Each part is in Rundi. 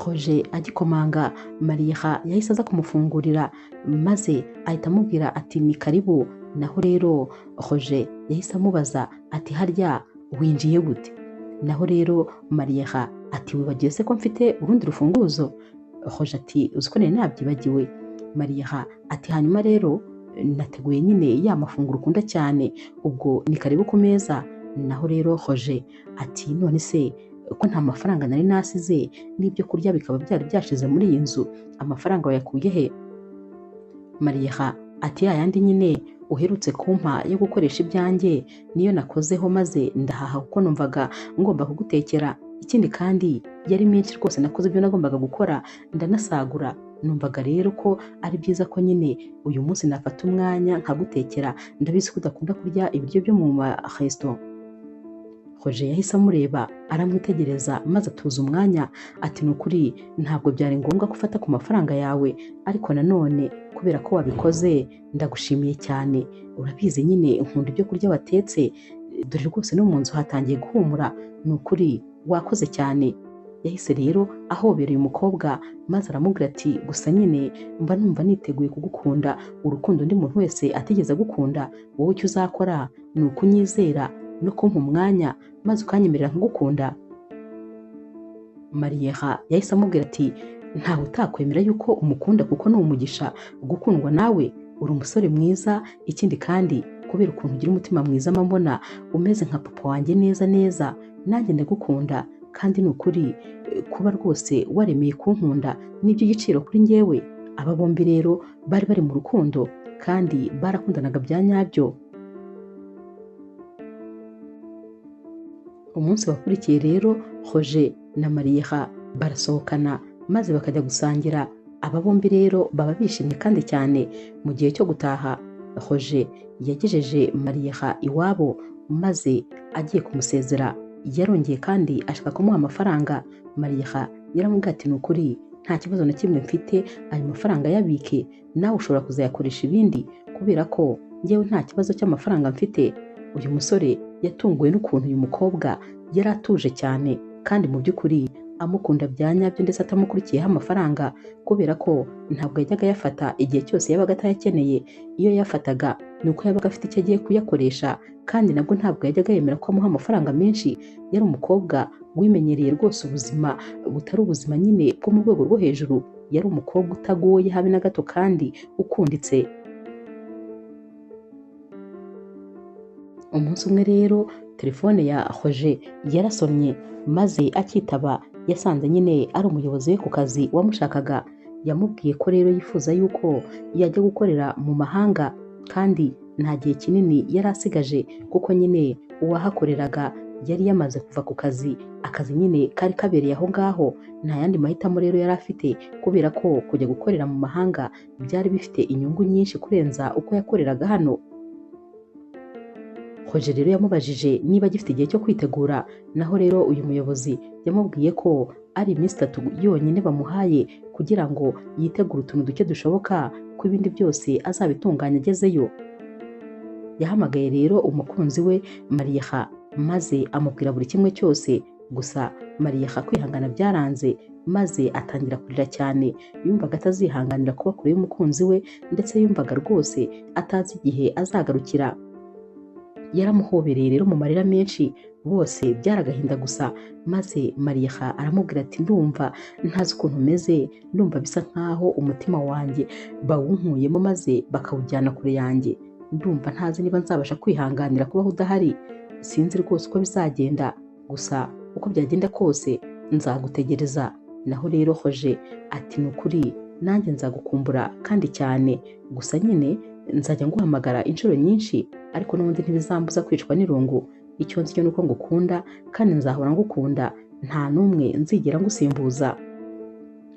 Roger agikomanga, Mariya yahise aza kumufungurira maze ahita amubwira ati ni karibu. Naho rero Roger yahise amubaza ati harya winjiye gute? Naho rero Mariya ati wibagiwe se ko mfite urundi rufunguzo? Roger ati uzi ko nari nabyibagiwe. Mariya ati hanyuma rero nateguye nyine ya mafunguro ukunda cyane, ubwo ni karibu ku meza. Naho rero Roger ati none se ko nta mafaranga nari nasize n'ibyo kurya bikaba byari byashize muri iyi nzu, amafaranga wayakuye he? Mariya ati ya yandi nyine uherutse kumpa yo gukoresha ibyanjye niyo nakozeho maze ndahaha kuko numvaga ngomba kugutekera. Ikindi kandi yari menshi rwose, nakoze ibyo nagombaga gukora ndanasagura. Numvaga rero ko ari byiza ko nyine uyu munsi nafata umwanya nkagutekera, ndabizi ko udakunda kurya ibiryo byo mu ma resitora. Roger yahise amureba aramwitegereza maze atuza umwanya ati ni ukuri ntabwo byari ngombwa ko ufata ku mafaranga yawe, ariko nanone kubera ko wabikoze ndagushimiye cyane. Urabizi nyine nkunda ibyo kurya watetse, dore rwose no mu nzu hatangiye guhumura, ni ukuri wakoze cyane. Yahise rero ahobera uyu mukobwa maze aramubwira ati gusa nyine mba numva niteguye kugukunda urukundo undi muntu wese atigeze agukunda, wowe icyo uzakora ni ukunyizera no kumpa umwanya maze ukanyemerera nkagukunda. Mariya yahise amubwira ati ntawe utakwemera yuko umukunda kuko ni umugisha gukundwa nawe, uri umusore mwiza, ikindi kandi kubera ukuntu ugira umutima mwiza mba mbona umeze nka papa wanjye neza neza, nanjye ndagukunda kandi ni ukuri kuba rwose waremeye kunkunda n'iby'igiciro kuri njyewe. Aba bombi rero bari bari mu rukundo kandi barakundanaga bya nyabyo. Umunsi wakurikiye rero Roger na Mariya barasohokana maze bakajya gusangira. Aba bombi rero baba bishimye kandi cyane. Mu gihe cyo gutaha Roger yagejeje Mariya iwabo maze agiye kumusezera yarongeye kandi ashaka kumuha amafaranga. Mariya yaramubwiye ati ni ukuri nta kibazo na kimwe mfite, ayo mafaranga yabike nawe ushobora kuzayakoresha ibindi kubera ko njyewe nta kibazo cy'amafaranga mfite. Uyu musore yatunguwe n'ukuntu uyu mukobwa yari atuje cyane kandi mu by'ukuri amukunda bya nyabyo ndetse atamukurikiyeho amafaranga, kubera ko ntabwo yajyaga ayafata igihe cyose yabaga atayakeneye. Iyo yayafataga ni uko yabaga afite icyo agiye kuyakoresha, kandi nabwo ntabwo yajyaga yemera ko amuha amafaranga menshi. Yari umukobwa wimenyereye rwose ubuzima butari ubuzima nyine bwo mu rwego rwo hejuru, yari umukobwa utagoye habe na gato kandi ukunditse. Umunsi umwe rero telefone ya Roger yarasomye maze akitaba yasanze nyine ari umuyobozi we ku kazi wamushakaga. Yamubwiye ko rero yifuza yuko yajya gukorera mu mahanga kandi nta gihe kinini yari asigaje kuko nyine uwahakoreraga yari yamaze kuva ku kazi, akazi nyine kari kabereye aho ngaho, nta yandi mahitamo rero yari afite kubera ko kujya gukorera mu mahanga byari bifite inyungu nyinshi kurenza uko yakoreraga hano. Roger rero yamubajije niba agifite igihe cyo kwitegura, naho rero uyu muyobozi yamubwiye ko ari iminsi 3 yonyine bamuhaye kugira ngo yitegure utuntu duke dushoboka ko ibindi byose azabitunganya agezeyo. Yahamagaye rero umukunzi we Mariya maze amubwira buri kimwe cyose, gusa Mariya kwihangana byaranze maze atangira kurira cyane. Yumvaga atazihanganira kuba kure y'umukunzi we ndetse yumvaga rwose atazi igihe azagarukira. Yaramuhobereye rero mu marira menshi, bose byaragahinda gusa, maze Mariya aramubwira ati ndumva ntazi ukuntu umeze, ndumva bisa nkaho umutima wanjye bawunkuyemo maze bakawujyana kure yanjye, ndumva ntazi niba nzabasha kwihanganira kubaho udahari, sinzi rwose uko bizagenda, gusa uko byagenda kose nzagutegereza. Naho rero Roger ati ni ukuri nanjye nzagukumbura kandi cyane, gusa nyine nzajya nguhamagara inshuro nyinshi ariko n'ubundi ntibizambuza kwicwa n'irungu, icyo nzi cyo ni uko ngukunda kandi nzahora ngukunda, nta n'umwe nzigera ngusimbuza.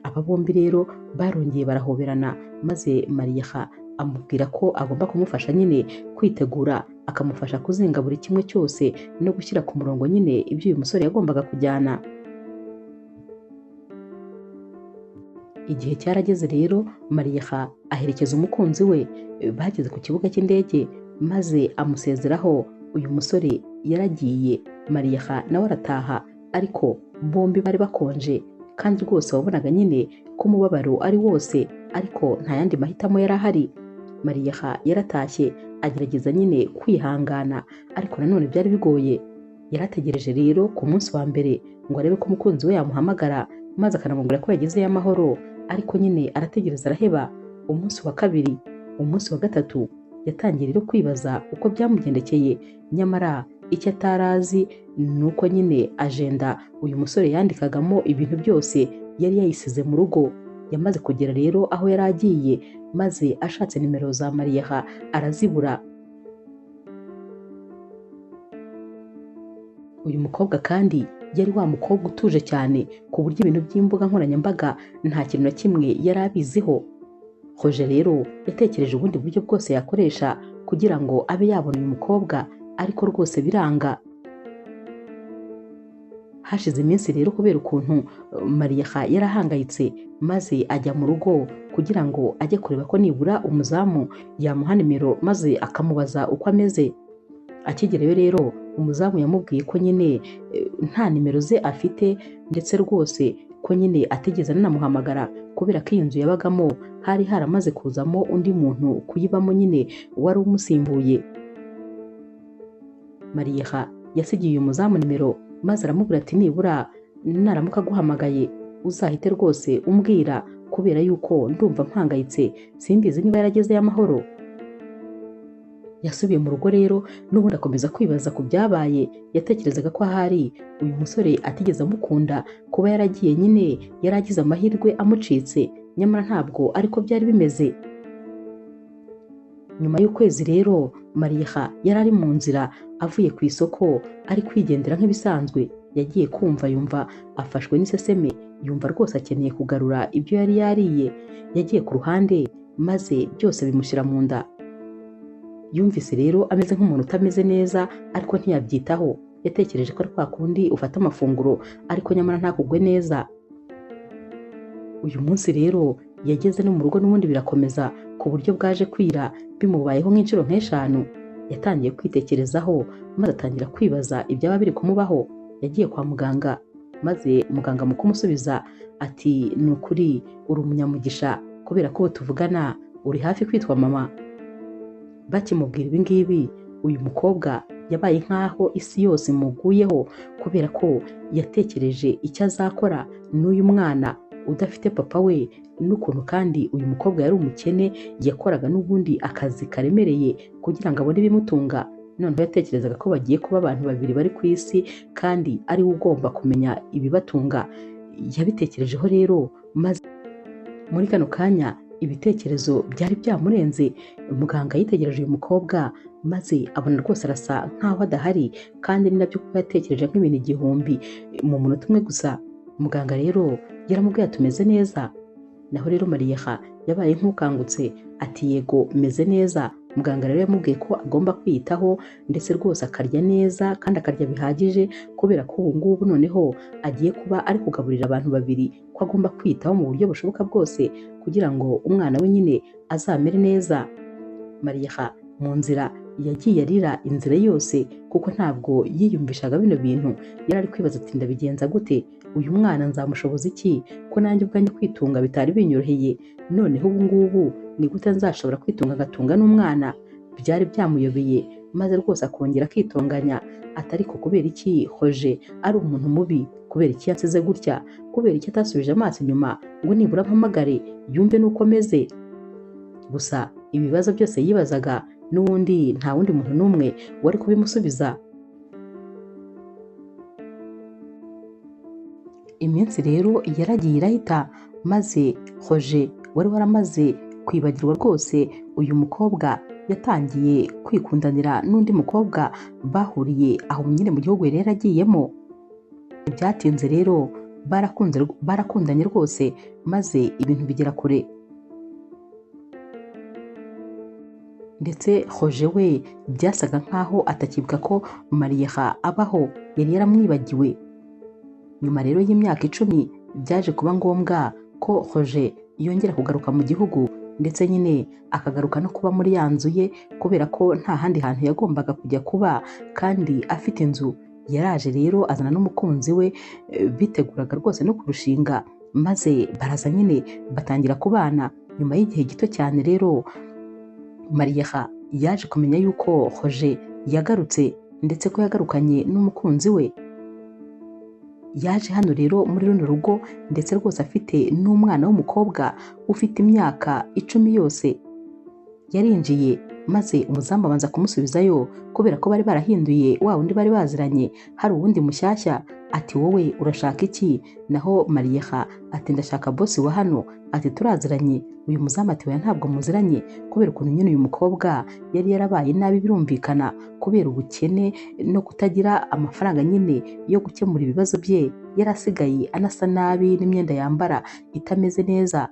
Aba bombi rero barongeye barahoberana maze Mariya amubwira ko agomba kumufasha nyine kwitegura, akamufasha kuzinga buri kimwe cyose no gushyira ku murongo nyine ibyo uyu musore yagombaga kujyana. Igihe cyarageze rero Mariya aherekeza umukunzi we, bageze ku kibuga cy'indege maze amusezeraho. Uyu musore yaragiye, Mariya nawe arataha, ariko bombi bari bakonje kandi rwose wabonaga nyine ko umubabaro ari wose, ariko nta yandi mahitamo yari ahari. Mariya yaratashye agerageza nyine kwihangana, ariko nanone byari bigoye. Yarategereje rero ku munsi wa mbere ngo arebe ko umukunzi we yamuhamagara maze akanamubwira ko yagezeyo amahoro, ariko nyine arategereza araheba. Umunsi wa kabiri, umunsi wa gatatu, yatangiye rero kwibaza uko byamugendekeye, nyamara icyo atari azi ni uko nyine ajenda uyu musore yandikagamo ibintu byose yari yayisize mu rugo. Yamaze kugera rero aho yari agiye, maze ashatse nimero za Mariya arazibura. Uyu mukobwa kandi yari wa mukobwa utuje cyane ku buryo ibintu by'imbuga nkoranyambaga nta kintu na kimwe yari abiziho. Roger rero yatekereje ubundi buryo bwose yakoresha kugira ngo abe yabona uyu mukobwa, ariko rwose biranga. Hashize iminsi rero kubera ukuntu Mariya yarahangayitse, maze ajya mu rugo kugira ngo ajye kureba ko nibura umuzamu yamuha nimero maze akamubaza uko ameze. Akigerayo rero umuzamu yamubwiye ko nyine nta nimero ze afite, ndetse rwose ko nyine atigeze anamuhamagara kubera ko iyi nzu yabagamo hari haramaze kuzamo undi muntu kuyibamo nyine wari umusimbuye. Mariya yasigiye uyu muzamu nimero maze aramubwira ati nibura naramuka aguhamagaye uzahite rwose umbwira, kubera yuko ndumva mpangayitse, simbizi niba yaragezeyo amahoro. Yasubiye mu rugo rero n'ubundi akomeza kwibaza ku byabaye. Yatekerezaga ko ahari uyu musore atigeze amukunda, kuba yaragiye nyine yari agize amahirwe amucitse, nyamara ntabwo ariko byari bimeze. Nyuma y'ukwezi rero Mariya yari ari mu nzira avuye ku isoko ari kwigendera nk'ibisanzwe. Yagiye kumva yumva afashwe n'iseseme, yumva rwose akeneye kugarura ibyo yari yariye. Yagiye ku ruhande maze byose bimushyira mu nda. Yumvise rero ameze nk'umuntu utameze neza, ariko ntiyabyitaho. Yatekereje ko ari kwa kundi ufata amafunguro ariko nyamara ntakugwe neza. Uyu munsi rero yageze no mu rugo n'ubundi birakomeza ku buryo bwaje kwira bimubayeho nk'inshuro nk'eshanu. Yatangiye kwitekerezaho maze atangira kwibaza ibyaba biri kumubaho. Yagiye kwa muganga maze muganga mu kumusubiza ati ni ukuri uri umunyamugisha kubera ko tuvugana uri hafi kwitwa mama. Bakimubwira ibi ngibi uyu mukobwa yabaye nk'aho isi yose imuguyeho, kubera ko yatekereje icyo azakora n'uyu mwana udafite papa we, n'ukuntu kandi uyu mukobwa yari umukene, yakoraga n'ubundi akazi karemereye kugira ngo abone ibimutunga. Noneho yatekerezaga ko bagiye kuba abantu babiri bari ku isi kandi ari we ugomba kumenya ibibatunga. Yabitekerejeho rero maze muri kano kanya ibitekerezo byari byamurenze. Muganga yitegereje uyu mukobwa maze abona rwose arasa nkaho adahari, kandi ni nabyo kuko yatekereje nk'ibintu igihumbi mu munota umwe gusa. Muganga rero yaramubwiye ati umeze neza. Naho rero Mariya yabaye nk'ukangutse ati yego meze neza. Muganga rero yamubwiye ko agomba kwiyitaho ndetse rwose akarya neza kandi akarya bihagije, kubera ko ubu ngubu noneho agiye kuba ari kugaburira abantu babiri, ko agomba kwiyitaho mu buryo bushoboka bwose kugira ngo umwana we nyine azamere neza. Mariya mu nzira yagiye arira inzira yose kuko ntabwo yiyumvishaga bino bintu. Yari ari kwibaza ati ndabigenza gute? Uyu mwana nzamushoboza iki ko nanjye ubwanjye kwitunga bitari binyoroheye? Noneho ubu ngubu ni gute nzashobora kwitunga agatunga n'umwana? Byari byamuyobeye maze rwose akongera akitonganya atari ko kubera iki Roger ari umuntu mubi, kubera iki yansize gutya, kubera iki atasubije amaso inyuma ngo nibura mpamagare yumve nuko meze. Gusa ibibazo byose yibazaga n'ubundi nta wundi muntu n'umwe wari kubimusubiza. Iminsi rero yaragiye irahita, maze Roger wari waramaze kwibagirwa rwose uyu mukobwa yatangiye kwikundanira n'undi mukobwa bahuriye aho nyine mu gihugu yari yaragiyemo. Byatinze rero barakundanye rwose maze ibintu bigera kure. Ndetse Roger we byasaga nkaho atakibuka ko Mariya abaho, yari yaramwibagiwe. Nyuma rero y'imyaka 10 byaje kuba ngombwa ko Roger yongera kugaruka mu gihugu, ndetse nyine akagaruka no kuba muri ya nzu ye, kubera ko nta handi hantu yagombaga kujya kuba kandi afite inzu. Yaraje rero azana n'umukunzi we, biteguraga rwose no kurushinga, maze baraza nyine batangira kubana. Nyuma y'igihe gito cyane rero Mariya yaje kumenya yuko Roger yagarutse, ndetse ko yagarukanye n'umukunzi we. Yaje hano rero muri runo rugo, ndetse rwose afite n'umwana w'umukobwa ufite imyaka 10 yose. Yarinjiye maze umuzamu abanza kumusubizayo kubera ko bari barahinduye wa wundi bari baziranye, hari uwundi mushyashya. Ati wowe urashaka iki? Naho Mariya ati ndashaka bosi wa hano, ati turaziranye. Uyu muzamu ati oya ntabwo muziranye, kubera ukuntu nyine uyu mukobwa yari yarabaye nabi birumvikana, kubera ubukene no kutagira amafaranga nyine yo gukemura ibibazo bye, yari asigaye anasa nabi n'imyenda yambara itameze neza.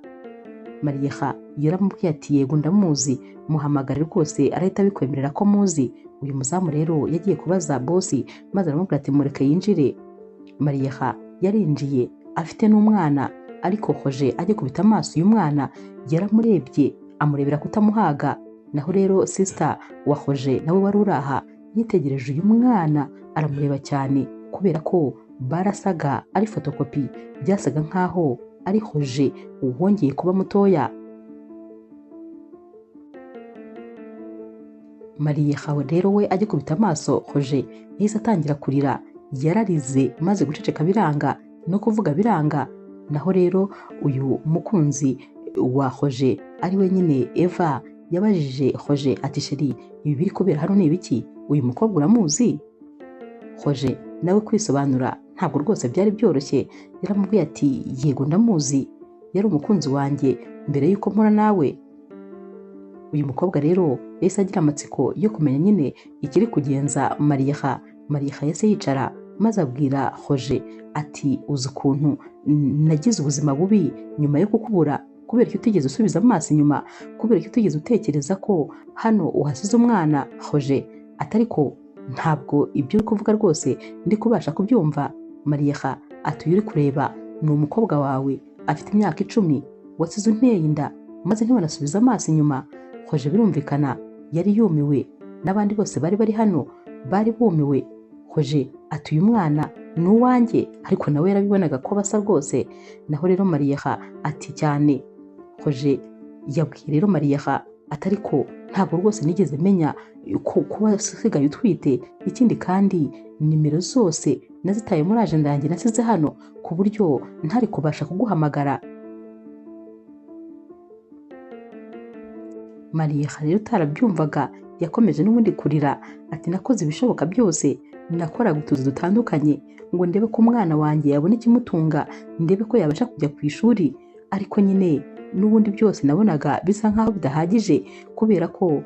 Mariya yaramubwiye ati yego ndamuzi, muhamagare rwose arahita abikwemerera ko muzi. Uyu muzamu rero yagiye kubaza bosi maze aramubwira ati mureke yinjire. Mariya yarinjiye afite n'umwana, ariko Roger ajya kubita amaso uyu mwana yaramurebye amurebera kutamuhaga. Naho rero sister wa Roger nawe wari uraha yitegereje uyu mwana aramureba cyane, kubera ko barasaga ari fotokopi, byasaga nkaho ari Roger wongeye kuba mutoya. Mariya rero we ajya kubita amaso Roger yahise atangira kurira, yararize maze guceceka biranga no kuvuga biranga. Naho rero uyu mukunzi wa Roger ari we nyine Eva yabajije Roger ati sheri ibi biri kubera hano ni ibiki? Uyu mukobwa uramuzi? Roger nawe kwisobanura ntabwo rwose byari byoroshye, yaramubwiye ati yego ndamuzi, yari umukunzi wanjye mbere yuko mpura nawe. Uyu mukobwa rero yahise agira amatsiko yo kumenya nyine ikiri kugenza Mariya. Mariya yahise yicara maze abwira Roger ati uzi ukuntu nagize ubuzima bubi nyuma yo kukubura, kubera ko utigeze usubiza amaso inyuma, kubera ko utigeze utekereza ko hano uhasize umwana. Roger atari ko ntabwo ibyo uri kuvuga rwose ndi kubasha kubyumva. Mariya ati uyu uri kureba ni umukobwa wawe afite imyaka 10 wasize unteye inda maze ntiwanasubiza amaso inyuma. Roger birumvikana yari yumiwe, n'abandi bose bari bari hano bari bumiwe. Roger ati uyu mwana ni uwanjye, ariko nawe yarabibonaga ko basa rwose. Naho rero Mariya ati cyane. Roger yabwiye rero Mariya atari ko ntabwo rwose nigeze menya ko kuba usigaye utwite, ikindi kandi nimero zose nazitaye muri agenda yanjye nasize hano ku buryo ntari kubasha kuguhamagara. Mariya rero utarabyumvaga yakomeje n'ubundi kurira ati nakoze ibishoboka byose, nakoraga utuzi dutandukanye ngo ndebe ko umwana wanjye yabona ikimutunga, ndebe ko yabasha kujya ku ishuri, ariko nyine n'ubundi byose nabonaga bisa nkaho bidahagije, kubera ko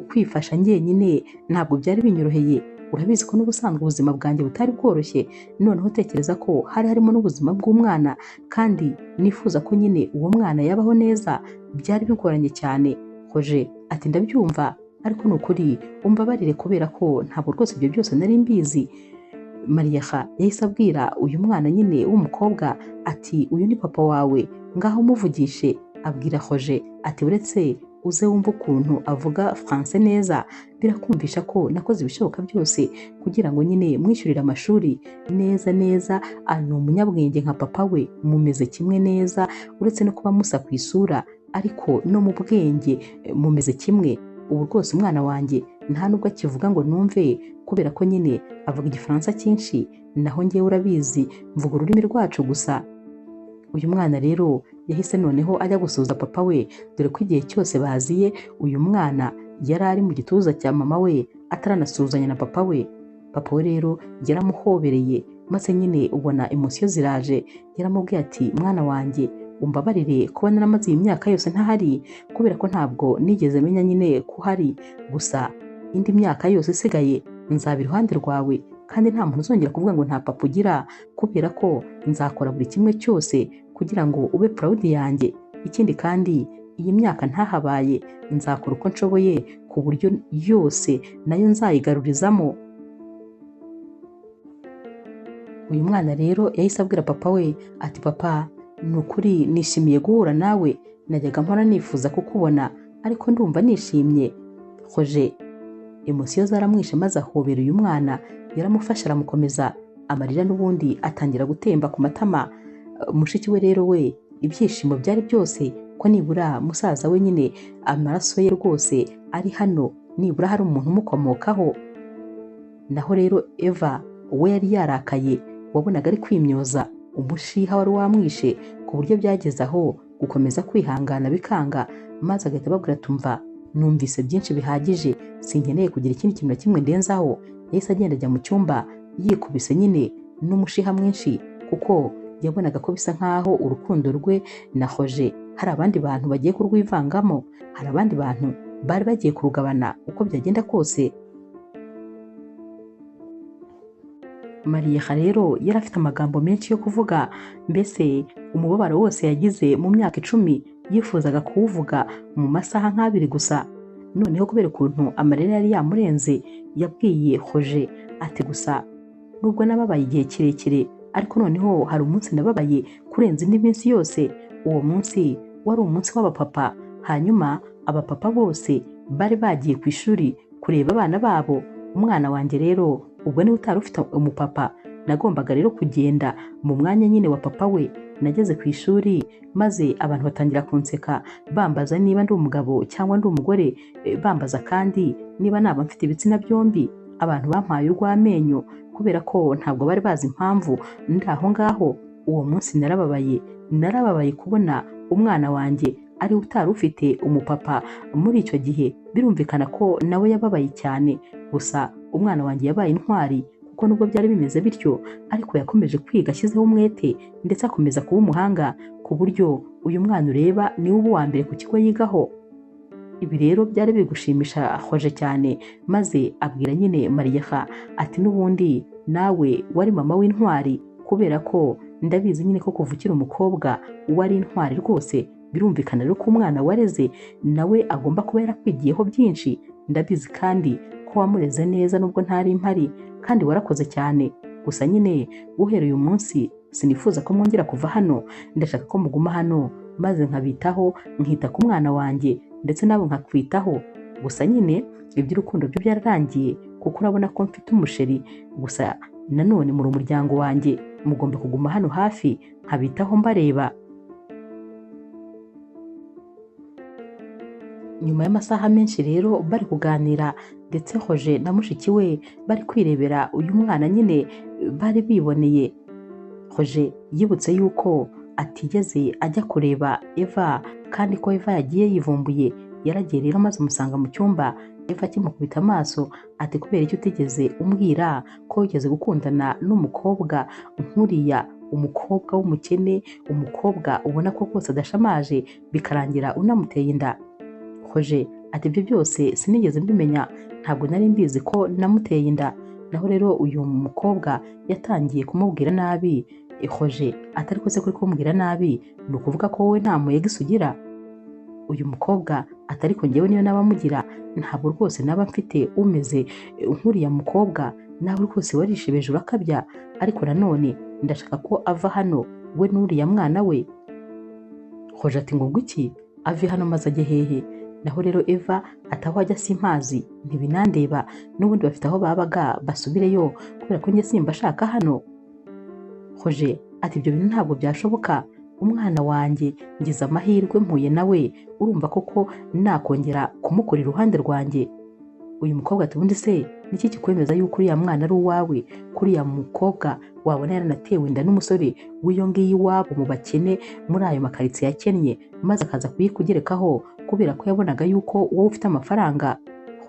kwifasha njyenyine ntabwo byari binyoroheye. Urabizi ko n'ubusanzwe ubuzima bwanjye butari bworoshye, noneho tekereza ko hari harimo n'ubuzima bw'umwana, kandi nifuza ko nyine uwo mwana yabaho neza, byari bigoranye cyane. Roger ati ndabyumva, ariko ni ukuri umbabarire kubera ko ntabwo rwose ibyo byose nari mbizi. Mariya yahise abwira uyu mwana nyine w'umukobwa ati uyu ni papa wawe, ngaho umuvugishe. Abwira Roger ati uretse uze wumva ukuntu avuga Français neza, birakumvisha ko nakoze ibishoboka byose kugira ngo nyine mwishyurire amashuri neza neza, ni umunyabwenge nka papa we, mumeze kimwe neza, uretse no kuba musa ku isura ariko no mu bwenge mumeze kimwe. Ubu rwose umwana wanjye nta nubwo akivuga ngo numve, kubera ko nyine avuga igifaransa cyinshi, naho ngewe urabizi mvuga ururimi rwacu gusa. Uyu mwana rero yahise noneho ajya gusuhuza papa we, dore ko igihe cyose baziye uyu mwana yari ari mu gituza cya mama we ataranasuhuzanya na papa we. Papa we rero yaramuhobereye maze nyine ubona emosiyo ziraje, yaramubwiye ati mwana wanjye umbabarire kuba naramaze iyi myaka yose ntahari, kubera ko ntabwo nigeze menya nyine ko uhari, gusa indi myaka yose isigaye nzaba iruhande rwawe, kandi nta muntu uzongera kuvuga ngo nta papa ugira, kubera ko nzakora buri kimwe cyose kugira ngo ube proud yanjye. Ikindi kandi iyi myaka ntahabaye nzakora uko nshoboye ku buryo yose nayo nzayigarurizamo. Uyu mwana rero yahise abwira papa we ati papa ni ukuri nishimiye guhura nawe, najyaga mpora nifuza kukubona ariko ndumva nishimye. Roger emosiyo zaramwishe maze ahobera uyu mwana, Yaramufashe aramukomeza, amarira n'ubundi atangira gutemba ku matama. Mushiki we rero we ibyishimo byari byose ko nibura musaza we nyine amaraso ye rwose ari hano, nibura hari umuntu umukomokaho. Naho rero Eva we yari yarakaye, wabonaga ari kwimyoza umushiha wari wamwishe, ku buryo byageze aho gukomeza kwihangana bikanga, maze agahita ababwira tumva numvise byinshi bihagije, sinkeneye kugira ikindi kintu na kimwe ndenzaho. Yahise agenda ajya mu cyumba yikubise nyine n'umushiha mwinshi, kuko yabonaga ko bisa nkaho urukundo rwe na Roger hari abandi bantu bagiye kurwivangamo, hari abandi bantu bari bagiye kurugabana uko byagenda kose. Mariya rero yari afite amagambo menshi yo kuvuga, mbese umubabaro wose yagize mu myaka 10 yifuzaga kuwuvuga mu masaha nk'abiri gusa. Noneho kubera ukuntu amarira yari yamurenze, yabwiye Roger ati gusa nubwo nababaye igihe kirekire, ariko noneho hari umunsi nababaye kurenza indi minsi yose. Uwo munsi wari umunsi w'abapapa, hanyuma abapapa bose bari bagiye ku ishuri kureba abana babo. Umwana wanjye rero ubwo niwe utari ufite umupapa, nagombaga rero kugenda mu mwanya nyine wa papa we. Nageze ku ishuri maze abantu batangira kunseka, bambaza niba ndi umugabo cyangwa ndi umugore, bambaza kandi niba naba mfite ibitsina byombi. Abantu bampaye urw'amenyo kubera ko ntabwo bari bazi impamvu ndi aho ngaho. Uwo munsi narababaye, narababaye kubona umwana wanjye ari utari ufite umupapa muri icyo gihe. Birumvikana ko nawe yababaye cyane, gusa umwana wanjye yabaye intwari, kuko nubwo byari bimeze bityo ariko yakomeje kwiga ashyizeho umwete, ndetse akomeza kuba umuhanga, ku buryo uyu mwana ureba niwe uba uwa mbere ku kigo yigaho. Ibi rero byari biri gushimisha Roger cyane, maze abwira nyine Mariya ati n'ubundi nawe wari mama w'intwari, kubera ko ndabizi nyine ko kuva ukiri umukobwa wari intwari rwose. Birumvikana rero ko umwana wareze nawe agomba kuba yarakwigiyeho byinshi. Ndabizi kandi ko wamureze neza nubwo ntari mpari, kandi warakoze cyane. Gusa nyine guhera uyu munsi sinifuza ko mwongera kuva hano, ndashaka ko muguma hano maze nkabitaho, nkita ku mwana wanjye ndetse nawe nkakwitaho. Gusa nyine iby'urukundo byo byararangiye, kuko urabona ko mfite umusheri. Gusa nanone muri umuryango wanjye mugomba kuguma hano hafi nkabitaho mbareba. Nyuma y'amasaha menshi rero bari kuganira, ndetse Roger na mushiki we bari kwirebera uyu mwana nyine bari biboneye. Roger yibutse yuko atigeze ajya kureba Eva, kandi ko Eva yagiye yivumbuye. Yaragiye rero maze umusanga mu cyumba, Eva akimukubita amaso ati kubera icyo utigeze umbwira ko wigeze gukundana n'umukobwa nkuriya, umukobwa w'umukene, umukobwa ubona ko rwose adashamaje, bikarangira unamuteye inda. Roger ati ibyo byose sinigeze mbimenya, ntabwo nari mbizi ko namuteye inda. Naho rero uyu mukobwa yatangiye kumubwira nabi. Roger atari ko se kuri kumubwira nabi ni ukuvuga ko wowe nta muyegisi ugira? Uyu mukobwa atari ko njyewe niyo naba mugira ntabwo rwose naba mfite umeze nk'uriya mukobwa, nawe rwose warishebeje urakabya, ariko nanone ndashaka ko ava hano we n'uriya mwana we. Roger ati ngo iki ave hano maze ajye hehe? Naho rero Eva ataho ajya simpazi, ntibinandeba, n'ubundi bafite aho babaga basubireyo kubera ko njye simba ashaka hano. Roger ati ibyo bintu ntabwo byashoboka, umwana wanjye ngize amahirwe mpuye nawe, urumva koko nakongera kumukora iruhande rwanjye. Uyu mukobwa ati ubundi se niki kikwemeza yuko uriya mwana ari uwawe, kuriya mukobwa wabona yaranatewe inda n'umusore w'iyo ngiyo iwabo mu bakene muri ayo makaritsiye yakennye, maze akaza kuyikugerekaho kubera ko yabonaga yuko wowe ufite amafaranga.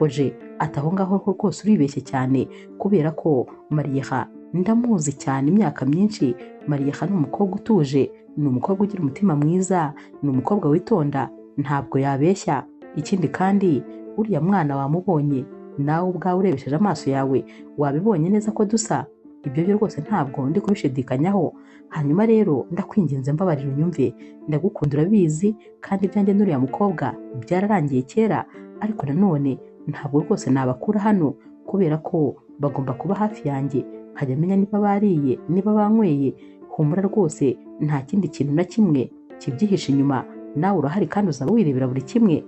Roger ati aho ngaho rwose uribeshye cyane, kubera ko Mariya ndamuzi cyane imyaka myinshi. Mariya ni umukobwa utuje, ni umukobwa ugira umutima mwiza, ni umukobwa witonda, ntabwo yabeshya. Ikindi kandi uriya mwana wamubonye nawe ubwawe urebesheje amaso yawe wabibonye neza ko dusa, ibyo byo rwose ntabwo ndi kubishidikanyaho. Hanyuma rero ndakwinginze mbabarira unyumve, ndagukunda urabizi, kandi ibyanjye n'uriya mukobwa byararangiye kera, ariko nanone ntabwo rwose nabakura hano kubera ko bagomba kuba hafi yanjye, nkajya menya niba bariye niba banyweye. Humura rwose nta kindi kintu na kimwe kibyihishe inyuma, nawe urahari kandi uzaba wirebera buri kimwe.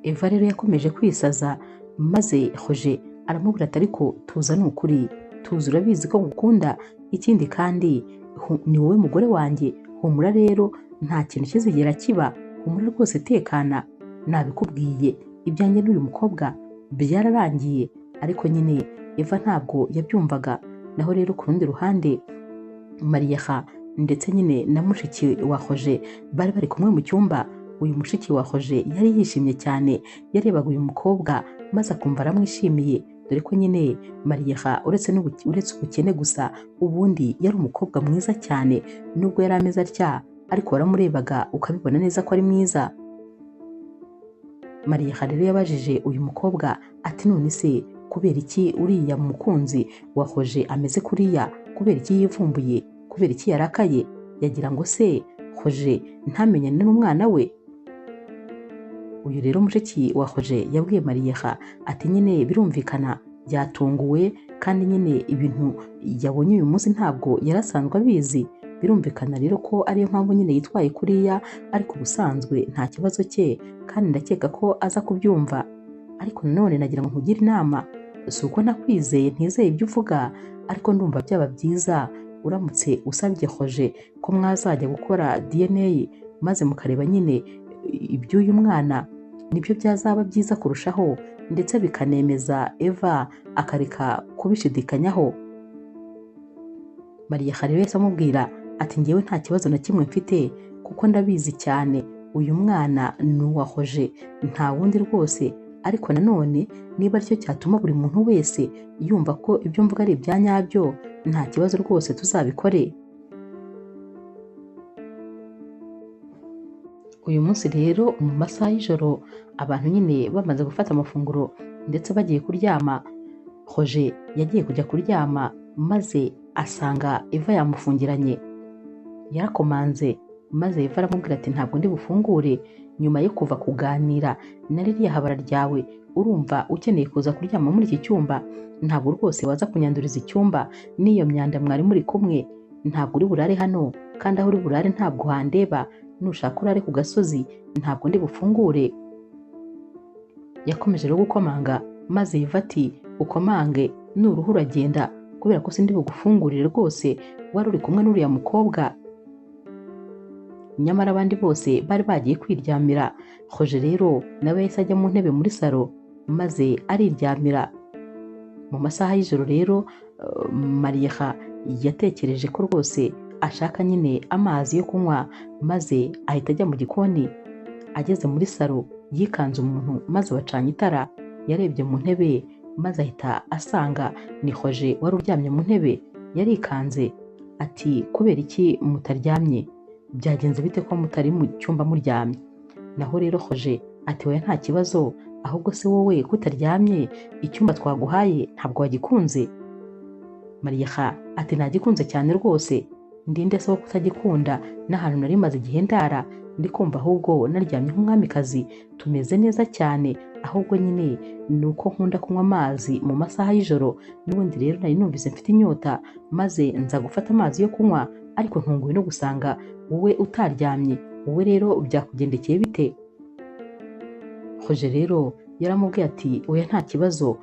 Eva rero yakomeje kwisaza, maze Roger aramubwira ati ariko tuza ni ukuri, tuza urabizi ko ngukunda, ikindi kandi ni wowe mugore wanjye, humura rero nta kintu kizigera kiba, humura rwose tekana, nabikubwiye ibyanjye n'uyu mukobwa byararangiye. Ariko nyine Eva ntabwo yabyumvaga. Naho rero ku rundi ruhande Mariya ndetse nyine na mushiki wa Roger bari bari kumwe mu cyumba. Uyu mushiki wa Roger yari yishimye cyane, yarebaga uyu mukobwa maze akumva aramwishimiye, dore ko nyine Mariya uretse ubukene gusa ubundi yari umukobwa mwiza cyane, nubwo yari ameze atya ariko waramurebaga ukabibona neza ko ari mwiza. Mariya rero yabajije uyu mukobwa ati none se kubera iki uriya mukunzi wa Roger ameze kuriya, kubera iki yivumbuye, kubera iki yarakaye, yagira ngo se Roger ntamenyane n'umwana we? Uyu rero mushiki wa Roger yabwiye Mariya ati nyine birumvikana yatunguwe, kandi nyine ibintu yabonye uyu munsi ntabwo yarasanzwe abizi, birumvikana rero ko ariyo mpamvu nyine yitwaye kuriya, ariko ubusanzwe nta kibazo cye kandi ndakeka ko aza kubyumva. Ariko nanone nagira ngo nkugire inama, si uko nakwizeye ntizeye ibyo uvuga, ariko ndumva byaba byiza uramutse usabye Roger ko mwazajya gukora DNA maze mukareba nyine iby'uyu mwana, nibyo byazaba byiza kurushaho, ndetse bikanemeza Eva akareka kubishidikanyaho. Mariya rero yahise amubwira ati njyewe nta kibazo na kimwe mfite kuko ndabizi cyane uyu mwana ni uwa Roger nta wundi rwose, ariko nanone niba aricyo cyatuma buri muntu wese yumva ko ibyo mvuga ari ibya nyabyo, nta kibazo rwose tuzabikore. Uyu munsi rero mu masaha y'ijoro abantu nyine bamaze gufata amafunguro ndetse bagiye kuryama, Roger yagiye kujya kuryama maze asanga Eva yamufungiranye. Yarakomanze maze Eva aramubwira ati ntabwo ndi bufungure, nyuma yo kuva kuganira na ririya habara ryawe urumva ukeneye kuza kuryama muri iki cyumba, ntabwo rwose waza kunyanduriza icyumba n'iyo myanda mwari muri kumwe, ntabwo uri burare hano kandi aho uri burare ntabwo handeba, nushaka urare ku gasozi ntabwo ndi bufungure. Yakomeje rero gukomanga maze Eva ati ukomange nuruhu uragenda kubera ko sindi bugufungurire rwose, wari uri kumwe n'uriya mukobwa. Nyamara abandi bose bari bagiye kwiryamira. Roger rero nawe yahise ajya mu ntebe muri salo maze ariryamira. Mu masaha y'ijoro rero Mariya yatekereje ko rwose ashaka nyine amazi yo kunywa, maze ahita ajya mu gikoni. Ageze muri salo yikanze umuntu maze bacanye itara, yarebye mu ntebe maze ahita asanga ni Roger wari uryamye mu ntebe. Yarikanze ati kubera iki mutaryamye, byagenze bite ko mutari mu cyumba muryamye? Naho rero Roger ati oya nta kibazo, ahubwo se wowe kutaryamye icyumba twaguhaye ntabwo wagikunze? Mariya ati nagikunze cyane rwose, ndinde se wo kutagikunda n'ahantu nari maze igihe ndara ndi kumva ahubwo naryamye nk'umwamikazi, tumeze neza cyane, ahubwo nyine ni uko nkunda kunywa amazi mu masaha y'ijoro, n'ubundi rero nari numvise mfite inyota maze nza gufata amazi yo kunywa, ariko ntunguwe no gusanga wowe utaryamye, wowe rero byakugendekeye bite? Roger rero yaramubwiye ati oya nta kibazo,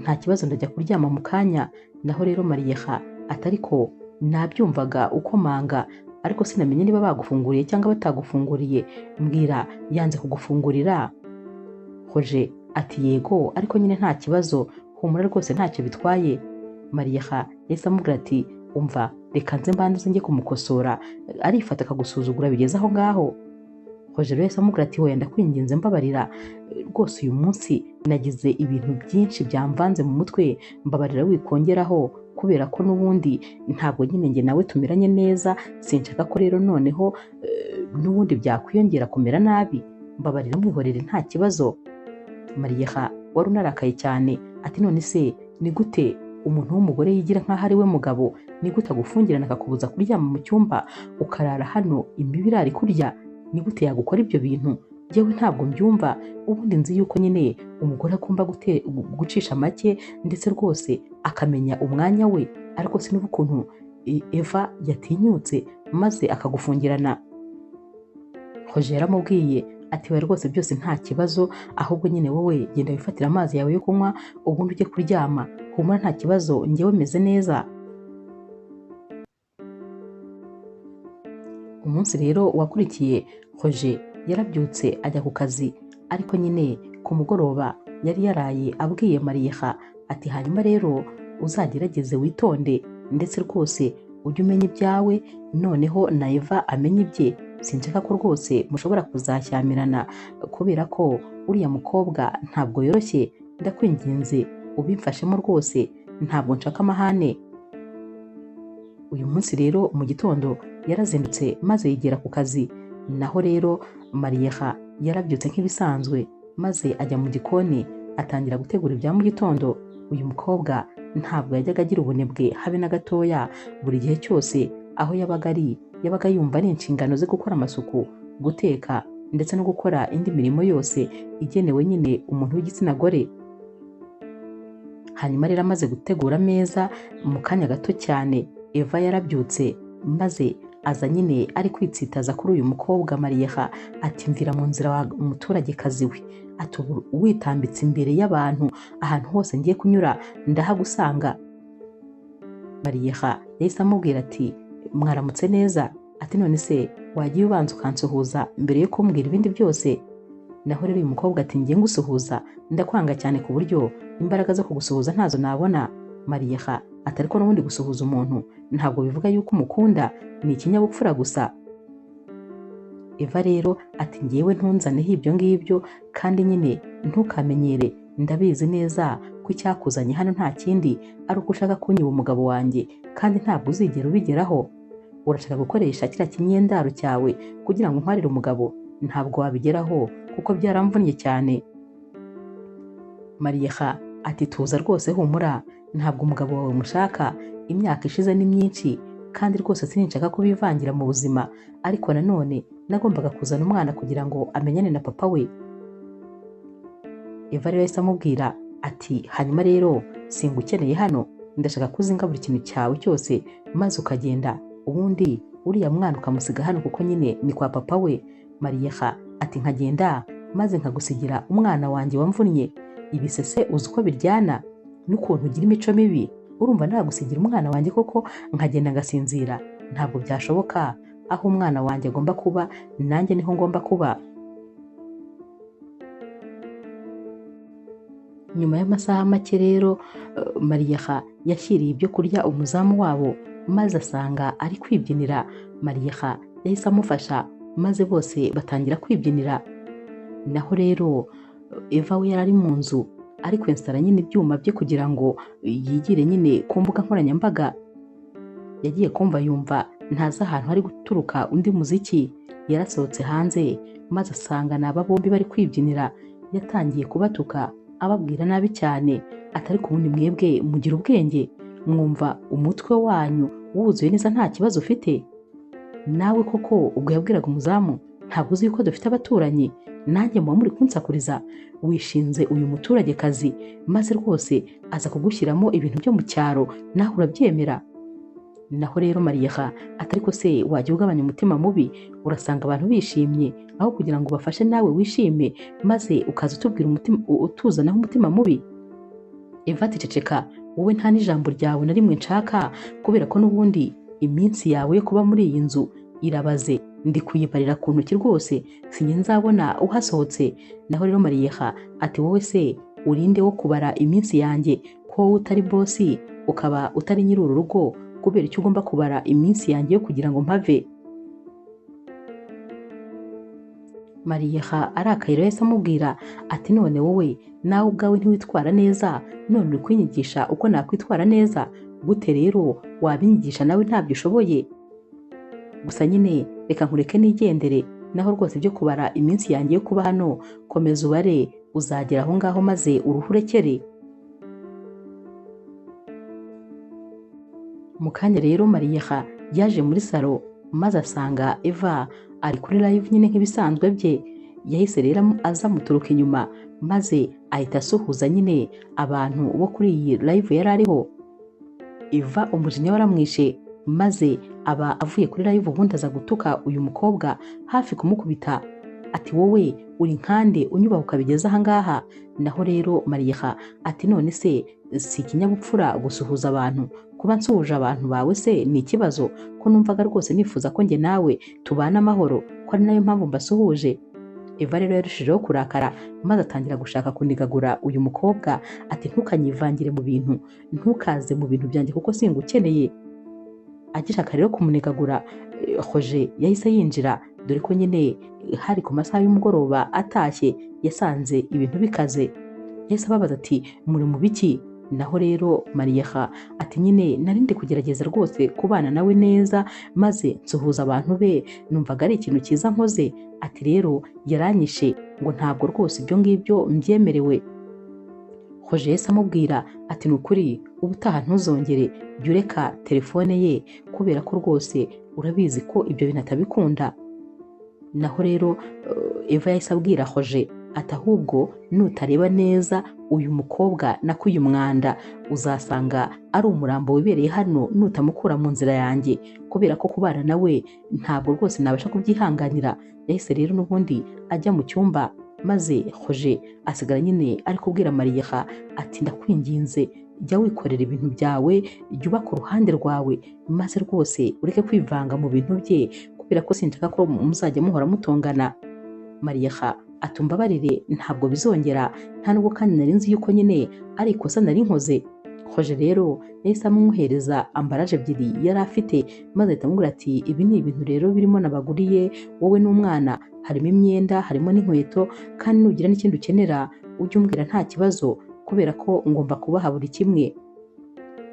nta kibazo ndajya kuryama mu kanya. Naho rero Mariya ati ariko nabyumvaga ukomanga, ariko sinamenye niba bagufunguriye cyangwa batagufunguriye, mbwira yanze kugufungurira? Roger ati yego ariko nyine nta kibazo, humura rwose ntacyo bitwaye. Mariya yahise amubwira ati umva reka nze mbanze njye kumukosora, arifata akagusuzugura bigeze aho ngaho. Roger yahise amubwira ati oya ndakwinginze mbabarira rwose, uyu munsi nagize ibintu byinshi byamvanze mu mutwe, mbabarira wikongeraho, kubera ko n'ubundi ntabwo nyine njye nawe tumeranye neza, sinshaka ko rero noneho n'ubundi byakwiyongera kumera nabi, mbabarira mwihorere nta kibazo. Mariya wari unarakaye cyane ati none se ni gute umuntu w'umugore yigira nk'aho ari we mugabo, ni gute agufungirana akakubuza kuryama mu cyumba ukarara hano imibu irari kurya, ni gute yagukora ibyo bintu? Njyewe ntabwo mbyumva, ubundi nzi yuko nyine umugore agomba gucisha make ndetse rwose akamenya umwanya we, ariko sinumva ukuntu Eva yatinyutse maze akagufungirana. Roger yaramubwiye Ati we rwose byose nta kibazo, ahubwo nyine wowe genda wifatira amazi yawe yo kunywa ubundi ujye kuryama, humura nta kibazo, njyewe meze neza. Umunsi rero wakurikiye Roger yarabyutse ajya ku kazi, ariko nyine ku mugoroba yari yaraye abwiye Mariya ati hanyuma rero uzagerageze witonde ndetse rwose ujye umenya ibyawe, noneho na Eva amenye ibye, sinshaka ko rwose mushobora kuzashyamirana kubera ko uriya mukobwa ntabwo yoroshye, ndakwinginze ubimfashemo rwose ntabwo nshaka amahane. Uyu munsi rero mu gitondo yarazindutse maze yigera ku kazi, naho rero Mariya yarabyutse nk'ibisanzwe maze ajya mu gikoni atangira gutegura ibya mu gitondo. Uyu mukobwa ntabwo yajyaga agira ubunebwe habe na gatoya, buri gihe cyose aho yabaga ari yabaga yumva ari inshingano ze gukora amasuku, guteka ndetse no gukora indi mirimo yose igenewe nyine umuntu w'igitsina gore. Hanyuma rero amaze gutegura ameza mu kanya gato cyane Eva yarabyutse maze aza nyine ari kwitsitaza kuri uyu mukobwa Mariya ati mvira mu nzira wa umuturagekazi we, ati ubu witambitse imbere y'abantu ahantu hose ngiye kunyura ndahagusanga. Mariya yahise amubwira ati mwaramutse neza, ati none se wagiye ubanza ukansuhuza mbere yo kumbwira ibindi byose. Naho rero uyu mukobwa ati ngiye ngusuhuza ndakwanga cyane ku buryo imbaraga zo kugusuhuza ntazo nabona. Mariya ati ariko n'ubundi gusuhuza umuntu ntabwo bivuga yuko umukunda, ni ikinyabupfura gusa. Eva rero ati ngewe ntunzaneho ibyo ngibyo kandi nyine ntukamenyere, ndabizi neza ko icyakuzanye hano nta kindi ari uko ushaka kunyiba umugabo wanjye kandi ntabwo uzigera ubigeraho. Urashaka gukoresha kiriya kinyendaro cyawe kugira ngo untwarire umugabo, ntabwo wabigeraho kuko byaramvunnye cyane. Mariya ati tuza rwose humura, ntabwo umugabo wawe mushaka, imyaka ishize ni myinshi kandi rwose sinshaka kubivangira mu buzima, ariko nanone nagombaga kuzana umwana kugira ngo amenyane na papa we. Eva rero yahise amubwira ati hanyuma rero singukeneye hano, ndashaka kuzinga buri kintu cyawe cyose maze ukagenda, ubundi uriya mwana ukamusiga hano kuko nyine ni kwa papa we. Mariya ati nkagenda maze nkagusigira umwana wanjye wamvunnye, ibisese uzi uko biryana n'ukuntu ugira imico mibi, urumva nagusigira umwana wanjye koko nkagenda ngasinzira? Ntabwo byashoboka, aho umwana wanjye agomba kuba nanjye niho ngomba kuba. Nyuma y'amasaha make rero Mariya yashyiriye ibyo kurya umuzamu wabo maze asanga ari kwibyinira. Mariya yahise amufasha maze bose batangira kwibyinira. Naho rero Eva we yari ari mu nzu ari kwensitara nyine ibyuma bye kugira ngo yigire nyine ku mbuga nkoranyambaga. Yagiye kumva yumva ntazi ahantu hari guturuka undi muziki, yarasohotse hanze maze asanga n'aba bombi bari kwibyinira. Yatangiye kubatuka ababwira nabi cyane, atari ku wundi mwebwe mugira ubwenge, mwumva umutwe wanyu wuzuye neza nta kibazo ufite. Nawe koko ubwo yabwiraga umuzamu, ntabwo uzi yuko dufite abaturanyi, nanjye muba muri kunsakuriza, wishinze uyu muturagekazi maze rwose aza kugushyiramo ibintu byo mu cyaro nawe urabyemera. Naho rero Mariya atari ko se wajya ugabanya umutima mubi, urasanga abantu bishimye aho kugira ngo bafashe nawe wishime maze ukaza utubwira umutima utuzanaho umutima mubi. Eva ati ceceka wowe nta n'ijambo ryawe na rimwe nshaka, kubera ko n'ubundi iminsi yawe yo kuba muri iyi nzu irabaze, ndi kuyibarira ku ntoki rwose sinjye nzabona uhasohotse. Naho rero Mariya ati wowe se urinde wo kubara iminsi yanjye, ko wowe utari bosi ukaba utari nyiri uru rugo, kubera icyo ugomba kubara iminsi yanjye yo kugira ngo mpave. Mariya arakaye rero yahise amubwira ati none wowe nawe ubwawe ntiwitwara neza, none uri kwinyigisha uko nakwitwara neza gute? Rero wabinyigisha nawe ntabyo ushoboye. Gusa nyine reka nkureke nigendere, naho rwose ibyo kubara iminsi yanjye yo kuba hano komeza ubare, uzagera aho ngaho maze uruhu urekere. Mu kanya rero Mariya yaje muri salo maze asanga Eva ari kuri live nyine nk'ibisanzwe bye. Yahise rero aza amuturuka inyuma maze ahita asuhuza nyine abantu bo kuri iyi live yari ariho. Eva umujinya waramwishe maze aba avuye kuri live ubundi aza gutuka uyu mukobwa hafi kumukubita. Ati wowe uri nkande unyubaha ukabigeza aha ngaha? Naho rero Mariya ati none se si ikinyabupfura gusuhuza abantu? Kuba nsuhuje abantu bawe se ni ikibazo? Ko numvaga rwose nifuza ko njye nawe tubana amahoro, ko ari nayo mpamvu mbasuhuje. Eva rero yarushijeho kurakara maze atangira gushaka kunigagura uyu mukobwa, ati ntukanyivangire mu bintu, ntukaze mu bintu byanjye kuko singukeneye. Agishaka rero kumunigagura, Roger yahise yinjira, dore ko nyine hari ku masaha y'umugoroba atashye, yasanze ibintu bikaze. Yahise ababaza ati muri mu biki? Naho rero Mariya ati nyine nari ndi kugerageza rwose kubana nawe neza, maze nsuhuza abantu be, numvaga ari ikintu cyiza nkoze. Ati rero yaranyishe ngo ntabwo rwose ibyo ngibyo mbyemerewe. Roger yahise amubwira ati ni ukuri ubutaha ntuzongere, jya ureka telefone ye kubera ko rwose urabizi ko ibyo bintu atabikunda. Naho rero Eva yahise abwira Roger ati ahubwo nutareba neza uyu mukobwa nako uyu mwanda uzasanga ari umurambo wibereye hano nutamukura mu nzira yanjye, kubera ko kubana nawe ntabwo rwose nabasha kubyihanganira. Yahise rero n'ubundi ajya mu cyumba, maze Roger asigara nyine ari kubwira Mariya ati ndakwinginze jya wikorera ibintu byawe, jya uba ku ruhande rwawe, maze rwose ureke kwivanga mu bintu bye kubera ko sinshaka ko muzajya muhora mutongana. Mariya ati umbabarire ntabwo bizongera, nta nubwo kandi nari nzi yuko nyine ari ikosa nari nkoze. Roger rero yahise amwohereza ambaraje ebyiri yari afite, maze ahita amubwira ati ibi ni ibintu rero birimo nabaguriye wowe n'umwana, harimo imyenda, harimo n'inkweto, kandi nugira n'ikindi ukenera ujye umbwira nta kibazo, kubera ko ngomba kubaha buri kimwe.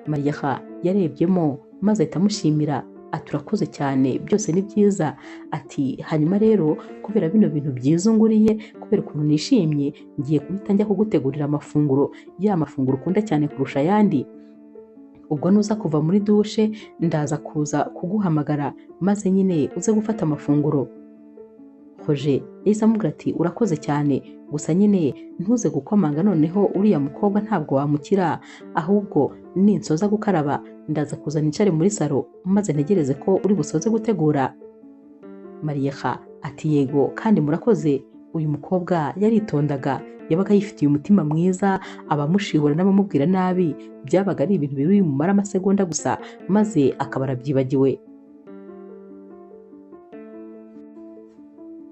Mariya yarebyemo maze ahita amushimira ati urakoze cyane byose ni byiza. Ati hanyuma rero kubera bino bintu byiza unguriye, kubera ukuntu nishimye, ngiye guhita njya kugutegurira amafunguro, ya mafunguro ukunda cyane kurusha ayandi. Ubwo nuza kuva muri dushe ndaza kuza kuguhamagara maze nyine uze gufata amafunguro. Roger yahise amubwira ati urakoze cyane, gusa nyine ntuze gukomanga noneho uriya mukobwa ntabwo wamukira, ahubwo ninsoza gukaraba ndaza kuza nicare muri salo maze ntegereze ko uri busoze gutegura. Mariya ati yego kandi murakoze. Uyu mukobwa yaritondaga, yabaga yifitiye umutima mwiza, abamushihura n'abamubwira nabi byabaga ari ibintu biri bumara amasegonda gusa maze akaba arabyibagiwe.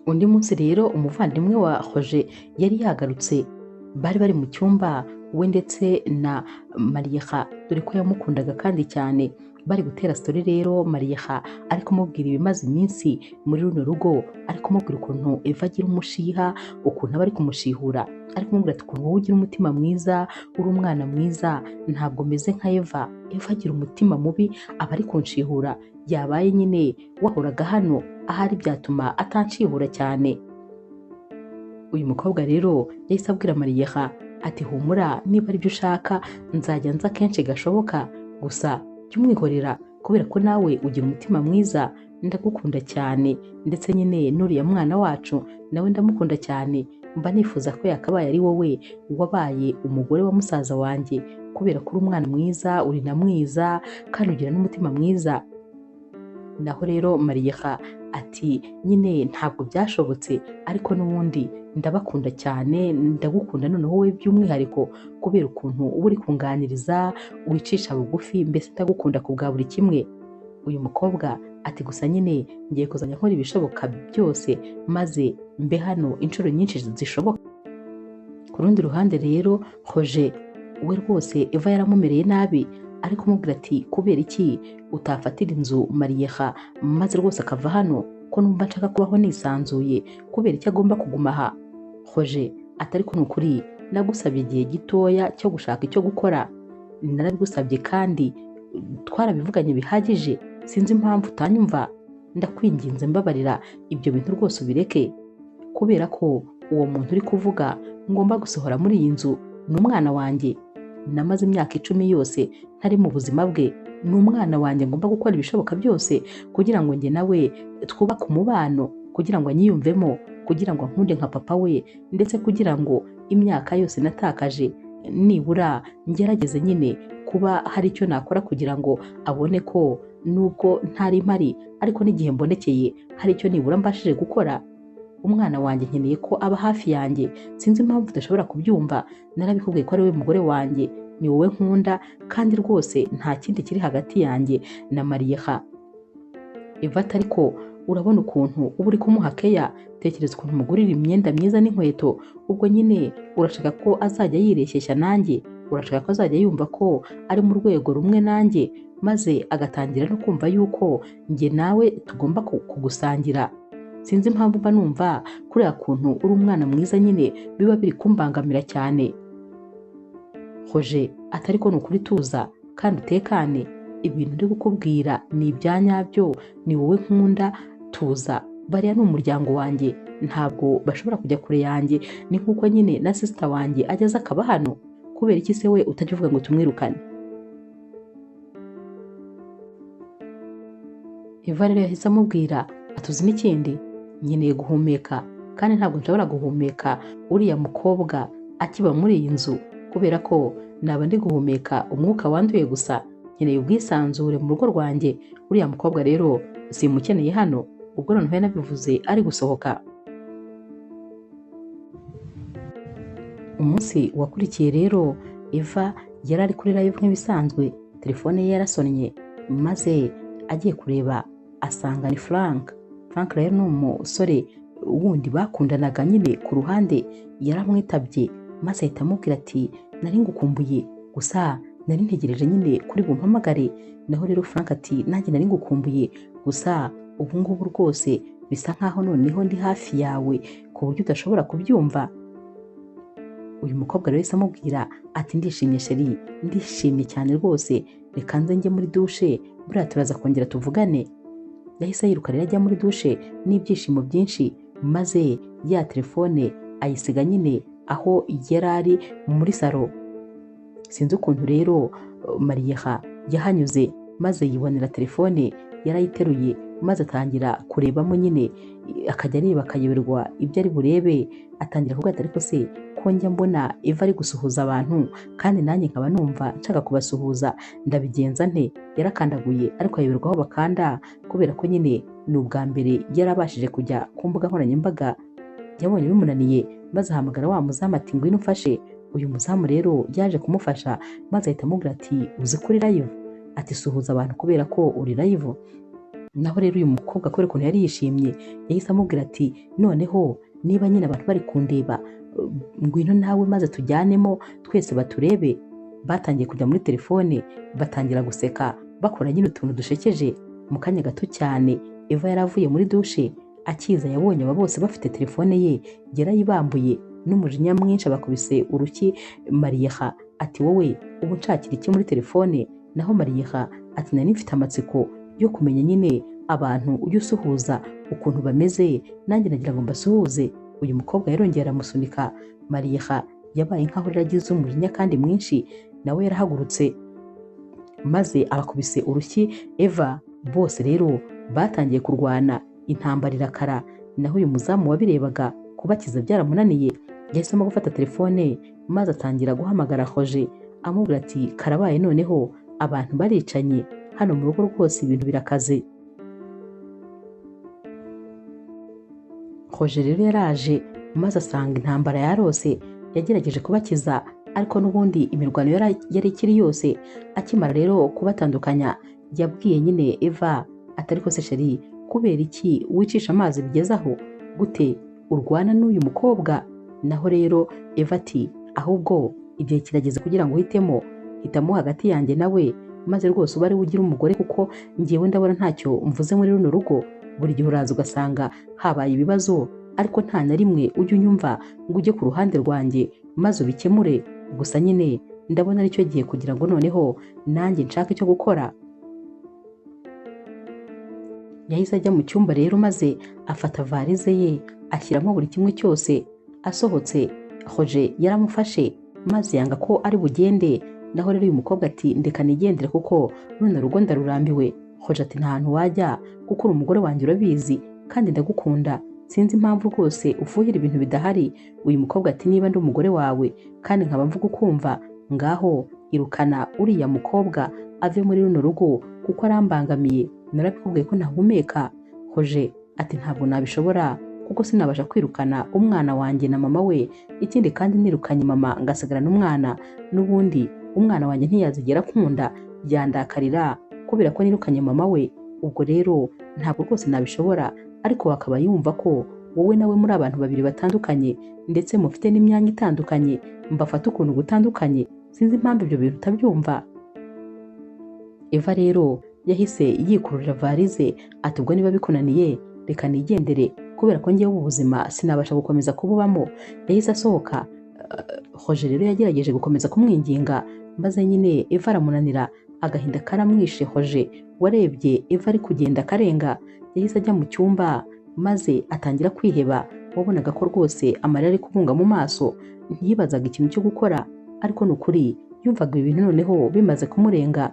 Undi munsi rero umuvandimwe wa Roger yari yagarutse, bari bari mu cyumba we ndetse na Mariya, dore ko yamukundaga kandi cyane. Bari gutera story rero, Mariya ari kumubwira ibimaze iminsi muri runo rugo, ari kumubwira ukuntu Eva agira umushiha, ukuntu aba ari kumushihura, ari kumubwira ati ukuntu wowe ugira umutima mwiza, uri umwana mwiza, ntabwo meze nka Eva. Eva agira umutima mubi, aba ari kunshihura, yabaye nyine wahoraga hano ahari byatuma atanshihura cyane. Uyu mukobwa rero yahise abwira Mariya ati humura niba aribyo ushaka nzajya nza kenshi gashoboka, gusa jya umwihorera kubera ko nawe ugira umutima mwiza, ndagukunda cyane, ndetse nyine n'uriya mwana wacu nawe ndamukunda cyane, mba nifuza ko yakabaye ari wowe wabaye umugore wa musaza wanjye, kubera ko uri umwana mwiza, uri na mwiza kandi ugira n'umutima mwiza. Naho rero Mariya ati nyine ntabwo byashobotse, ariko n'ubundi ndabakunda cyane, ndagukunda noneho wowe by'umwihariko kubera ukuntu uba uri kunganiriza, wicisha bugufi, mbese ndagukunda ku bwa buri kimwe. Uyu mukobwa ati gusa nyine ngiye kuzajya nkora ibishoboka byose maze mbe hano inshuro nyinshi zishoboka. Ku rundi ruhande rero Roger we rwose Eva yaramumereye nabi, ari kumubwira ati kubera iki utafatira inzu Mariya maze rwose akava hano, ko numva nshaka kubaho nisanzuye, kubera icyo agomba kuguma aha. Roger atari ko nukuri nagusabye igihe gitoya cyo gushaka icyo gukora, narabigusabye kandi twarabivuganye bihagije, sinzi impamvu utanyumva, ndakwinginze mbabarira ibyo bintu rwose ubireke, kubera ko uwo muntu uri kuvuga ngomba gusohora muri iyi nzu ni umwana wanjye, namaze imyaka 10 yose ntari mu buzima bwe, ni umwana wanjye, ngomba gukora ibishoboka byose kugira ngo njye nawe twubake umubano, kugira ngo anyiyumvemo, kugira ngo ankunde nka papa we, ndetse kugira ngo imyaka yose natakaje nibura ngerageze nyine kuba hari icyo nakora kugira ngo abone ko nubwo ntari mpari ariko n'igihe mbonekeye hari icyo nibura mbashije gukora. Umwana wanjye nkeneye ko aba hafi yanjye, sinzi impamvu udashobora kubyumva. Narabikubwiye ko ari we mugore wanjye, ni wowe nkunda, kandi rwose nta kindi kiri hagati yanjye na Mariya. Eva ati ariko urabona ukuntu uba uri kumuha keya, tekereza ukuntu umugurira imyenda myiza n'inkweto, ubwo nyine urashaka ko azajya yireshyeshya nanjye, urashaka ko azajya yumva ko ari mu rwego rumwe nanjye, maze agatangira no kumva yuko njye nawe tugomba kugusangira. Sinzi impamvu mba numva kuriya kuntu uri umwana mwiza nyine biba biri kumbangamira cyane. Roger ati ariko ni ukuri tuza kandi utekane, ibintu ndi kukubwira ni ibya nyabyo, ni wowe nkunda, tuza, bariya ni umuryango wanjye, ntabwo bashobora kujya kure yanjye, ni nk'uko nyine na sister wanjye ajya aza akaba hano, kubera iki se we utajya uvuga ngo tumwirukane? Eva rero yahise amubwira atuzi n'ikindi, nkeneye guhumeka kandi ntabwo nshobora guhumeka uriya mukobwa akiba muri iyi nzu, kubera ko naba ndi guhumeka umwuka wanduye gusa, nkeneye ubwisanzure mu rugo rwanjye, uriya mukobwa rero simukeneye hano. Ubwo noneho yanabivuze ari gusohoka. Umunsi wakurikiye rero Eva yari ari kuri live nk'ibisanzwe, telefone ye yarasonnye, maze agiye kureba asanga ni Frank. Frank rero ni umusore wundi bakundanaga nyine ku ruhande, yaramwitabye maze ahita amubwira ati nari ngukumbuye gusa nari ntegereje nyine kuri bumpamagare. Naho rero Frank ati nanjye nari ngukumbuye gusa ubu ngubu rwose bisa nkaho noneho ndi hafi yawe ku buryo udashobora kubyumva. Uyu mukobwa rero yahise amubwira ati ndishimye sheri, ndishimye cyane rwose, reka nze njye muri dushe, buriya turaza kongera tuvugane. Yahise yiruka rero ajya muri dushe n'ibyishimo byinshi, maze ya telefone ayisiga nyine aho yari ari muri salo. Sinzi ukuntu rero Mariya yahanyuze maze yibonera telefone, yarayiteruye maze atangira kurebamo nyine, akajya areba akayoberwa ibyo ari burebe, atangira kuvuga ati ariko se ko njya mbona Eva ari gusuhuza abantu kandi nanjye nkaba numva nshaka kubasuhuza, ndabigenza nte? Yarakandaguye ariko ayoberwa aho bakanda, kubera ko nyine ni ubwa mbere yarabashije kujya ku mbuga nkoranyambaga. Yabonye bimunaniye maze ahamagara wa muzamu ati ngwino umfashe. Uyu muzamu rero yaje kumufasha maze ahita amubwira ati uzi ko uri live? Ati suhuza abantu kubera ko uri live. Naho rero uyu mukobwa kubera ukuntu yari yishimye yahise amubwira ati noneho niba nyine abantu bari kundeba ngwino nawe maze tujyanemo twese baturebe. Batangiye kujya muri telefone batangira guseka bakora nyine utuntu dushekeje. Mu kanya gato cyane Eva yaravuye muri dushe, akiza yabonye aba bose bafite telefone ye, yarayibambuye n'umujinya mwinshi abakubise urushyi Mariya ati wowe ubu nshakira iki muri telefone? Naho Mariya ati nari mfite amatsiko yo kumenya nyine abantu ujya usuhuza ukuntu bameze, nanjye nagira ngo mbasuhuze. Uyu mukobwa yarongera aramusunika. Mariya yabaye nkaho rero agize umujinya kandi mwinshi, nawe yarahagurutse maze abakubise urushyi Eva. Bose rero batangiye kurwana, intambara irakara. Naho uyu muzamu wabirebaga kubakiza byaramunaniye, yahisemo gufata telefone maze atangira guhamagara Roger amubwira ati karabaye noneho abantu baricanye hano mu rugo rwose ibintu birakaze. Roger rero yaraje maze asanga intambara yarose, yagerageje kubakiza ariko n'ubundi imirwano yari ikiri yose. Akimara rero kubatandukanya yabwiye nyine Eva atari ko se sheri, kubera iki wicisha amazi bigezaho gute urwana n'uyu mukobwa? Naho rero Eva ati ahubwo igihe kirageze kugira ngo uhitemo, hitamo hagati yanjye nawe, maze rwose uba ari we ugira umugore, kuko njyewe ndabona ntacyo mvuze muri runo rugo. Buri gihe uraza ugasanga habaye ibibazo, ariko nta na rimwe ujya unyumva ngo ujye ku ruhande rwanjye maze ubikemure. Gusa nyine ndabona aricyo gihe kugira ngo noneho nanjye nshake icyo gukora. Yahise ajya mu cyumba rero maze afata varize ye ashyiramo buri kimwe cyose. Asohotse Roger yaramufashe maze yanga ko ari bugende. Naho rero uyu mukobwa ati ndeka nigendere kuko runo rugo ndarurambiwe. Roger ati nta hantu wajya kuko uri umugore wanjye urabizi kandi ndagukunda, sinzi impamvu rwose ufuhira ibintu bidahari. Uyu mukobwa ati niba ndi umugore wawe kandi nkaba mvuga ukumva, ngaho irukana uriya mukobwa ave muri runo rugo kuko arambangamiye, narabikubwiye ko ntahumeka. Roger ati ntabwo nabishobora kuko sinabasha kwirukana umwana wanjye na mama we. Ikindi kandi nirukanye mama ngasigarana umwana, n'ubundi umwana wanjye ntiyazigera akunda, yandakarira kubera ko nirukanye mama we. Ubwo rero ntabwo rwose nabishobora. Ariko akaba yumva ko wowe nawe muri abantu babiri batandukanye, ndetse mufite n'imyanya itandukanye, mbafata ukuntu gutandukanye. Sinzi impamvu ibyo bintu utabyumva. Eva rero yahise yikururira varize ati ubwo niba bikunaniye reka nigendere, kubera ko ngewe ubu buzima sinabasha gukomeza kububamo. Yahise asohoka. Roger rero yagerageje gukomeza kumwinginga, maze nyine Eva aramunanira, agahinda karamwishe. Roger warebye Eva ari kugenda akarenga, yahise ajya mu cyumba maze atangira kwiheba. Wabonaga ko rwose amarira ari kubunga mu maso, ntiyibazaga ikintu cyo gukora, ariko ni ukuri yumvaga ibi bintu noneho bimaze kumurenga.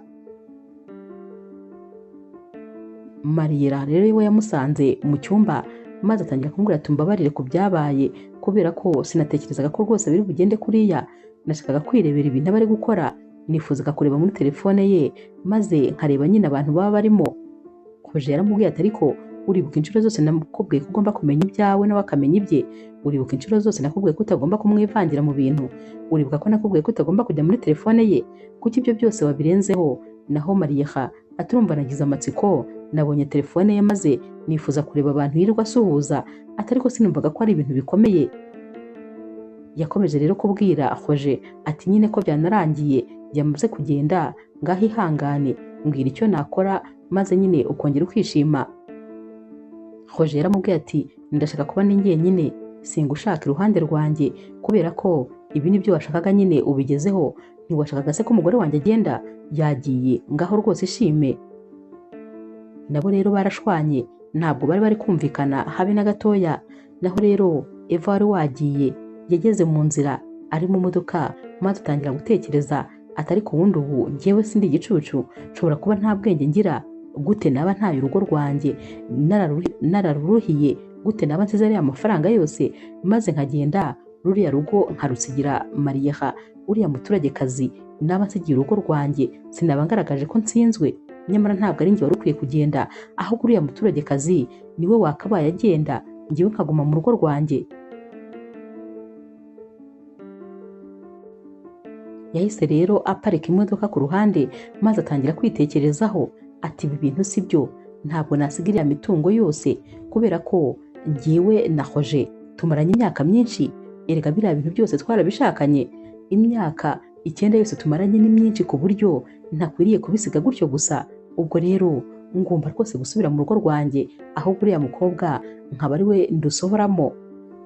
Mariera rero we yamusanze mu cyumba maze atangira kumubwira ati mbabarire ku byabaye, kubera ko sinatekerezaga ko rwose biri bugende kuriya. Nashakaga kwirebera ibintu aba ari gukora, nifuzaga kureba muri telefone ye maze nkareba nyine abantu baba barimo. Roger yaramubwiye ati ariko uribuka inshuro zose nakubwiye ko ugomba kumenya ibyawe nawe akamenya ibye? Uribuka inshuro zose nakubwiye ko utagomba kumwivangira mu bintu? Uribuka ko nakubwiye ko utagomba kujya muri telefone ye? Kuki ibyo byose wabirenzeho? Naho Mariya aturumva nagize amatsiko, nabonye telefone ye maze nifuza kureba abantu yirirwa asuhuza, atari ko sinumvaga ko ari ibintu bikomeye. Yakomeje rero kubwira Roger ati nyine ko byanarangiye yamaze kugenda, ngaho ihangane mbwira icyo nakora maze nyine ukongera ukishima. Roger yaramubwiye ati ndashaka kuba ndi njyenyine, singushaka iruhande rwanjye, kubera ko ibi nibyo washakaga nyine ubigezeho. Ntiwashakaga se ko umugore wanjye agenda? Yagiye, ngaho rwose ishime. Nabo rero barashwanye, ntabwo bari bari kumvikana habe na gatoya. Naho rero Eva wari wagiye yageze mu nzira ari mu modoka, maze atangira gutekereza atari ku wundi, ubu njyewe sindi igicucu, nshobora kuba nta bwenge ngira, gute naba ntaye urugo rwanjye nararuruhiye, gute naba nsize ariya mafaranga yose maze nkagenda ruriya rugo nkarusigira Mariya uriya muturagekazi, naba nsigiye urugo rwanjye sinaba ngaragaje ko nsinzwe? Nyamara ntabwo ari njye wari ukwiye kugenda, ahubwo uriya muturagekazi niwe wakabaye agenda, njyewe nkaguma mu rugo rwanjye. Yahise rero aparika imodoka ku ruhande maze atangira kwitekerezaho ati ibi bintu si byo, ntabwo nasiga iriya mitungo yose kubera ko njyewe na Roger tumaranye imyaka myinshi, erega biriya bintu byose twarabishakanye, imyaka 9 yose tumaranye ni myinshi ku buryo ntakwiriye kubisiga gutyo gusa. Ubwo rero ngomba rwose gusubira mu rugo rwanjye, ahubwo uriya mukobwa nkaba ari we ndusohoramo.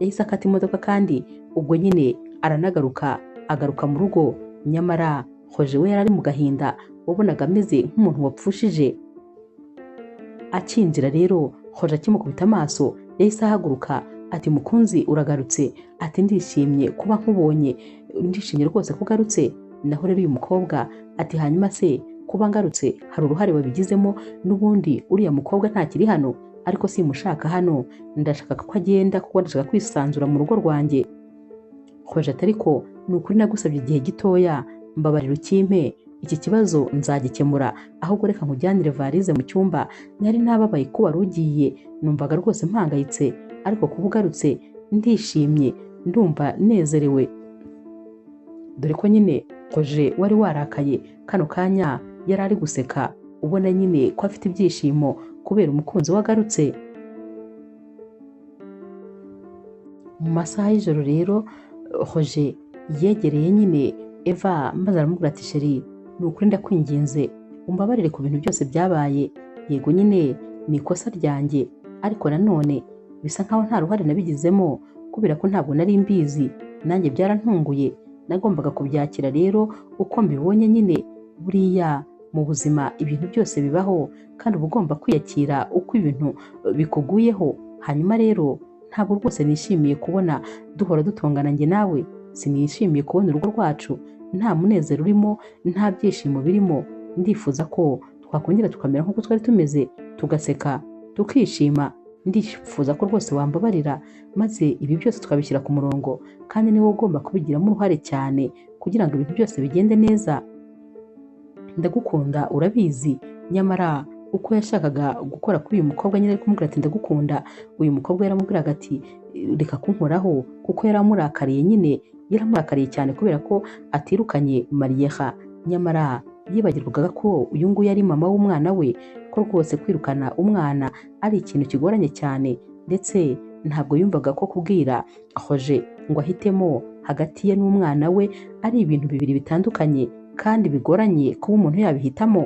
Yahise akata imodoka kandi ubwo nyine aranagaruka, agaruka mu rugo. Nyamara Roger we yari ari mu gahinda, wabonaga ameze nk'umuntu wapfushije. Akinjira rero Roger akimukubita amaso yahise ahaguruka ati mukunzi uragarutse, ati ndishimye kuba nkubonye, ndishimye rwose ko ugarutse. Naho rero uyu mukobwa ati hanyuma se kuba ngarutse hari uruhare wabigizemo? N'ubundi uriya mukobwa ntakiri hano, ariko simushaka hano, ndashaka ko agenda kuko ndashaka kwisanzura mu rugo rwanjye. Roger ati ariko ni ukuri nagusabye igihe gitoya, mbabarira ukimpe, iki kibazo nzagikemura, ahubwo reka nkujyanire varize mu cyumba, nari nababaye ko wari ugiye, numvaga rwose mpangayitse, ariko kuba ugarutse ndishimye, ndumva nezerewe. Dore ko nyine Roger wari warakaye kano kanya yari ari guseka, ubona nyine ko afite ibyishimo kubera umukunzi we agarutse. Mu masaha y'ijoro rero Roger yegereye nyine Eva maze aramubwira ati sheri ni ukuri ndakwinginze umbabarire ku bintu byose byabaye, yego nyine ni ikosa ryanjye, ariko nanone bisa nkaho nta ruhare nabigizemo kubera ko ntabwo nari mbizi, nanjye byarantunguye, nagombaga kubyakira rero uko mbibonye nyine. Buriya mu buzima ibintu byose bibaho kandi uba ugomba kwiyakira uko ibintu bikuguyeho. Hanyuma rero ntabwo rwose nishimiye kubona duhora dutongana njye nawe, sinishimiye kubona urugo rwacu nta munezero urimo, nta byishimo birimo. Ndifuza ko twakongera tukamera nk'uko twari tumeze, tugaseka tukishima. Ndifuza ko rwose wambabarira maze ibi byose tukabishyira ku murongo, kandi niwe ugomba kubigiramo uruhare cyane kugira ngo ibintu byose bigende neza. Ndagukunda urabizi, nyamara Uko yashakaga gukora kuri uyu mukobwa nyine ari kumubwira ati ndagukunda, uyu mukobwa yaramubwiraga ati reka kunkoraho, kuko yaramurakariye nyine, yaramurakariye cyane kubera ko atirukanye Mariyeha. Nyamara yibagirwaga ko uyu nguyu ari mama w'umwana we, ko rwose kwirukana umwana ari ikintu kigoranye cyane, ndetse ntabwo yumvaga ko kubwira Roger ngo ahitemo hagati ye n'umwana we ari ibintu bibiri bitandukanye kandi bigoranye kuba umuntu yabihitamo.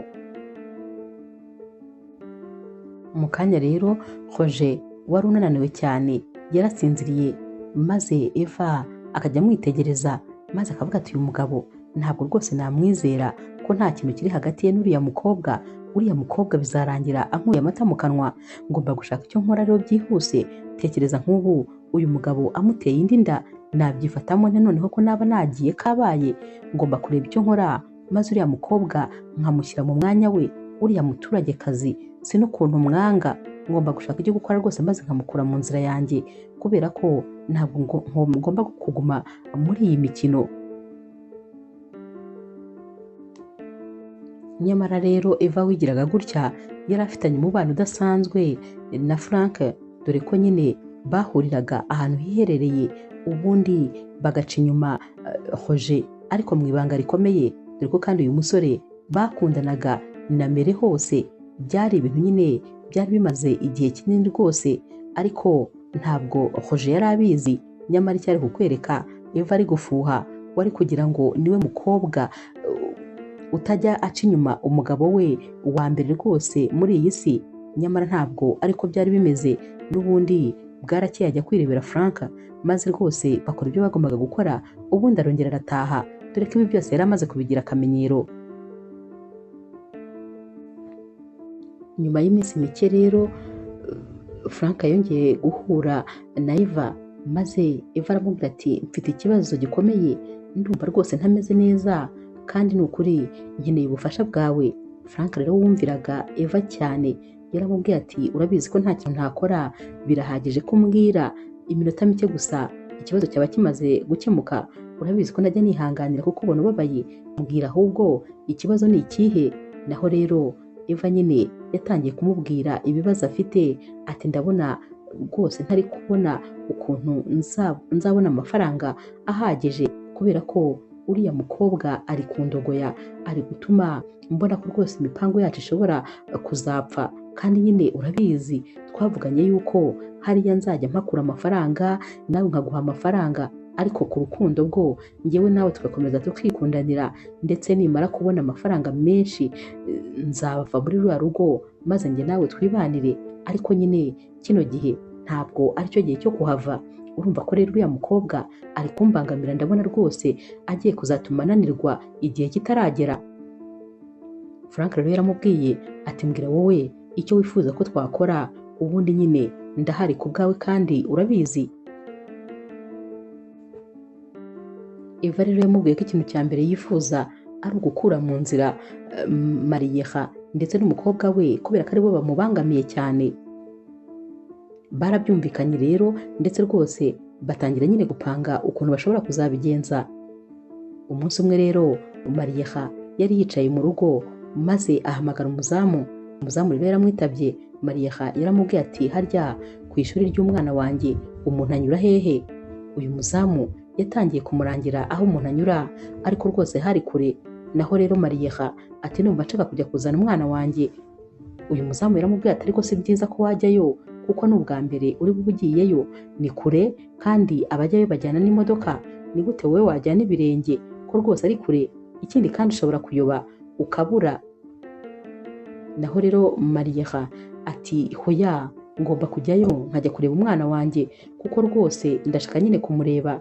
Mu kanya rero Roger wari unananiwe cyane yarasinziriye, maze Eva akajya amwitegereza maze akavuga ati uyu mugabo ntabwo rwose namwizera ko nta kintu kiri hagati ye n'uriya mukobwa, uriya mukobwa bizarangira ankuye amata mu kanwa, ngomba gushaka icyo nkora rero byihuse. Tekereza nk'ubu uyu mugabo amuteye indi nda nabyifatamo nte noneho ko naba nagiye kabaye, ngomba kureba icyo nkora maze uriya mukobwa nkamushyira mu mwanya we, uriya muturagekazi si n'ukuntu mwanga, ngomba gushaka icyo gukora rwose maze nkamukura mu nzira yanjye, kubera ko ntabwo ngomba kuguma muri iyi mikino. Nyamara rero Eva wigiraga gutya yari afitanye umubano udasanzwe na Frank, dore ko nyine bahuriraga ahantu hiherereye ubundi bagaca inyuma Roger, ariko mu ibanga rikomeye, dore ko kandi uyu musore bakundanaga na mbere hose, byari ibintu nyine byari bimaze igihe kinini rwose, ariko ntabwo Roger yari abizi. Nyamara icyari kukwereka Eva ari gufuha wari kugira ngo niwe mukobwa utajya aca inyuma umugabo we wa mbere rwose muri iyi si, nyamara ntabwo ariko byari bimeze. N'ubundi bwarakeye ajya kwirebera Frank, maze rwose bakora ibyo bagombaga gukora, ubundi arongera arataha, dore ko ibi byose yari amaze kubigira akamenyero. Nyuma y'iminsi mike rero Frank yongeye guhura na Eva, maze Eva aramubwira ati mfite ikibazo gikomeye, ndumva rwose ntameze neza kandi ni ukuri nkeneye ubufasha bwawe. Frank rero wumviraga Eva cyane, yaramubwiye ati urabizi ko nta kintu ntakora, birahagije ko umbwira iminota mike gusa ikibazo cyaba kimaze gukemuka, urabizi ko najya nihanganira kuko ubona ubabaye, mbwira ahubwo ikibazo ni ikihe. Naho rero Eva nyine yatangiye kumubwira ibibazo afite, ati ndabona rwose ntari kubona ukuntu nzabona amafaranga ahagije, kubera ko uriya mukobwa ari kundogoya, ari gutuma mbona ko rwose imipango yacu ishobora kuzapfa, kandi nyine urabizi twavuganye yuko hariya nzajya mpakura amafaranga nawe nkaguha amafaranga, ariko ku rukundo bwo njyewe nawe tugakomeza tukikundanira, ndetse nimara kubona amafaranga menshi nzabava muri ruriya rugo maze njye nawe twibanire, ariko nyine kino gihe ntabwo aricyo gihe cyo kuhava. Urumva ko rero uriya mukobwa ari kumbangamira, ndabona rwose agiye kuzatuma ananirwa igihe kitaragera. Frank rero yaramubwiye ati mbwira wowe icyo wifuza ko twakora, ubundi nyine ndahari ku bwawe kandi urabizi. Eva rero yamubwiye ko ikintu cya mbere yifuza ari ugukura mu nzira Mariyeha ndetse n'umukobwa we, kubera ko aribo bamubangamiye cyane. Barabyumvikanye rero, ndetse rwose batangira nyine gupanga ukuntu bashobora kuzabigenza. Umunsi umwe rero Mariyeha yari yicaye mu rugo maze ahamagara umuzamu. Umuzamu rero yaramwitabye. Mariyeha yaramubwiye ati harya ku ishuri ry'umwana wanjye umuntu anyura hehe? Uyu muzamu yatangiye kumurangira aho umuntu anyura, ariko rwose hari kure. Naho rero Mariyeha ati numva nshaka kujya kuzana umwana wanjye. Uyu muzamu yaramubwiye ati ariko si byiza ko wajyayo, kuko ni ubwa mbere uri bube ugiyeyo, ni kure kandi abajyayo bajyana n'imodoka, ni gute wowe wajyana ibirenge ko rwose ari kure, ikindi kandi ushobora kuyoba ukabura. Naho rero Mariyeha ati hoya ngomba kujyayo nkajya kureba umwana wanjye, kuko rwose ndashaka nyine kumureba,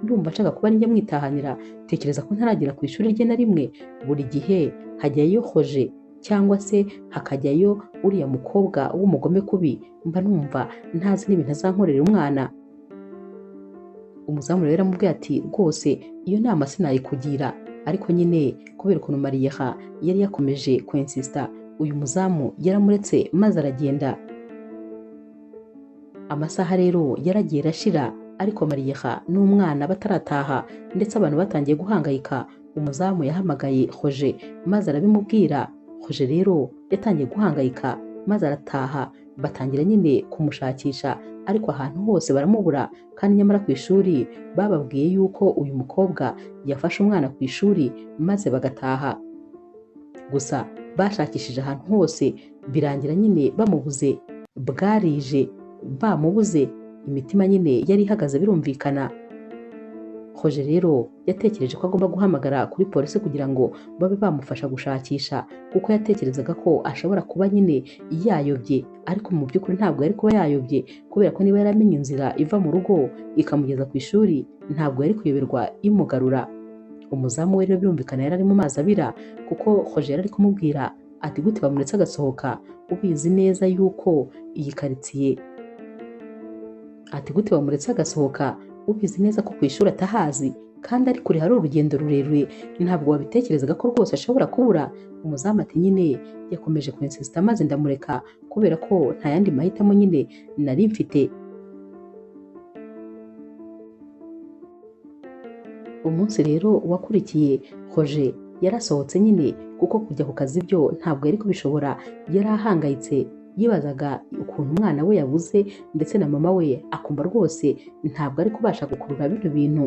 ndumva nshaka kuba njya mwitahanira, tekereza ko ntaragera ku ishuri rye na rimwe, buri gihe hajyayo Roger cyangwa se hakajyayo uriya mukobwa w'umugome kubi, mba numva ntazi n'ibintu azankorera umwana. Umuzamu rero yaramubwiye ati rwose iyo nama sinayikugira, ariko nyine kubera ukuntu Mariyeha yari yakomeje kwensista, uyu muzamu yaramuretse maze aragenda. Amasaha rero yaragiye arashira, ariko Mariyeha n'umwana batarataha, ndetse abantu batangiye guhangayika. Umuzamu yahamagaye Roger maze arabimubwira. Roger rero yatangiye guhangayika maze arataha, batangira nyine kumushakisha ariko ahantu hose baramubura, kandi nyamara ku ishuri bababwiye yuko uyu mukobwa yafashe umwana ku ishuri maze bagataha. Gusa bashakishije ahantu hose birangira nyine bamubuze, bwarije bamubuze, imitima nyine yari ihagaze birumvikana. Roger rero yatekereje ko agomba guhamagara kuri polisi kugira ngo babe bamufasha gushakisha, kuko yatekerezaga ko ashobora kuba nyine yayobye, ariko mu by'ukuri ntabwo yari kuba yayobye, kubera ko niba yaramenye inzira iva mu rugo ikamugeza ku ishuri ntabwo yari kuyoberwa imugarura. Umuzamu we rero birumvikana yari ari mu mazi abira, kuko Roger yari ari kumubwira ati gute bamuretse agasohoka ubizi neza yuko iyi karitsiye, ati gute bamuretse agasohoka ubizi neza ko ku ishuri atahazi kandi ari kure hari urugendo rurerure, ntabwo wabitekerezaga ko rwose ashobora kubura. Umuzamu ati nyine yakomeje kuinsista maze ndamureka kubera ko nta yandi mahitamo nyine nari mfite. Umunsi rero wakurikiye Roger yarasohotse nyine, kuko kujya ku kazi byo ntabwo yari kubishobora, yari ahangayitse, yibazaga ukuntu umwana we yabuze ndetse na mama we akumva rwose ntabwo ari kubasha gukurura bino bintu.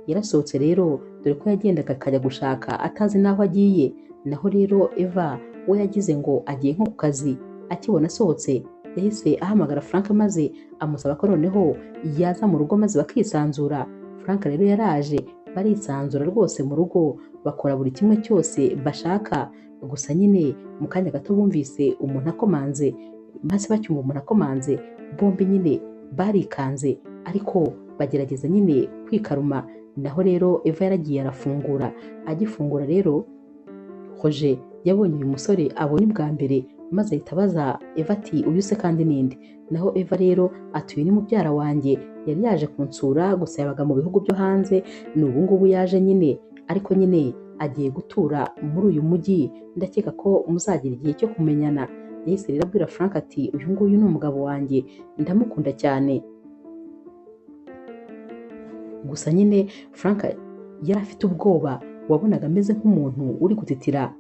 Yarasohotse rero dore ko yagendaga akajya gushaka atazi n'aho agiye. Naho rero Eva we yagize ngo agiye nko ku kazi, akibona asohotse yahise ahamagara Frank maze amusaba ko noneho yaza mu rugo maze bakisanzura. Frank rero yaraje barisanzura rwose mu rugo, bakora buri kimwe cyose bashaka. Gusa nyine mu kanya gato bumvise umuntu akomanze, maze bacyumva umuntu akomanze bombi nyine barikanze, ariko bagerageza nyine kwikaruma. Naho rero Eva yaragiye arafungura, agifungura rero Roger yabonye uyu musore abonye bwa mbere, maze ahita abaza Eva ati uyu se kandi ninde? Naho Eva rero ati uyu ni mubyara wanjye, yari yaje kunsura gusa yabaga mu bihugu byo hanze, ni ubu ngubu yaje nyine, ariko nyine agiye gutura muri uyu mujyi, ndakeka ko muzagira igihe cyo kumenyana. Yahise rero abwira Frank ati uyu nguyu ni umugabo wanjye ndamukunda cyane. Gusa nyine Frank yari afite ubwoba, wabonaga ameze nk'umuntu uri gutitira.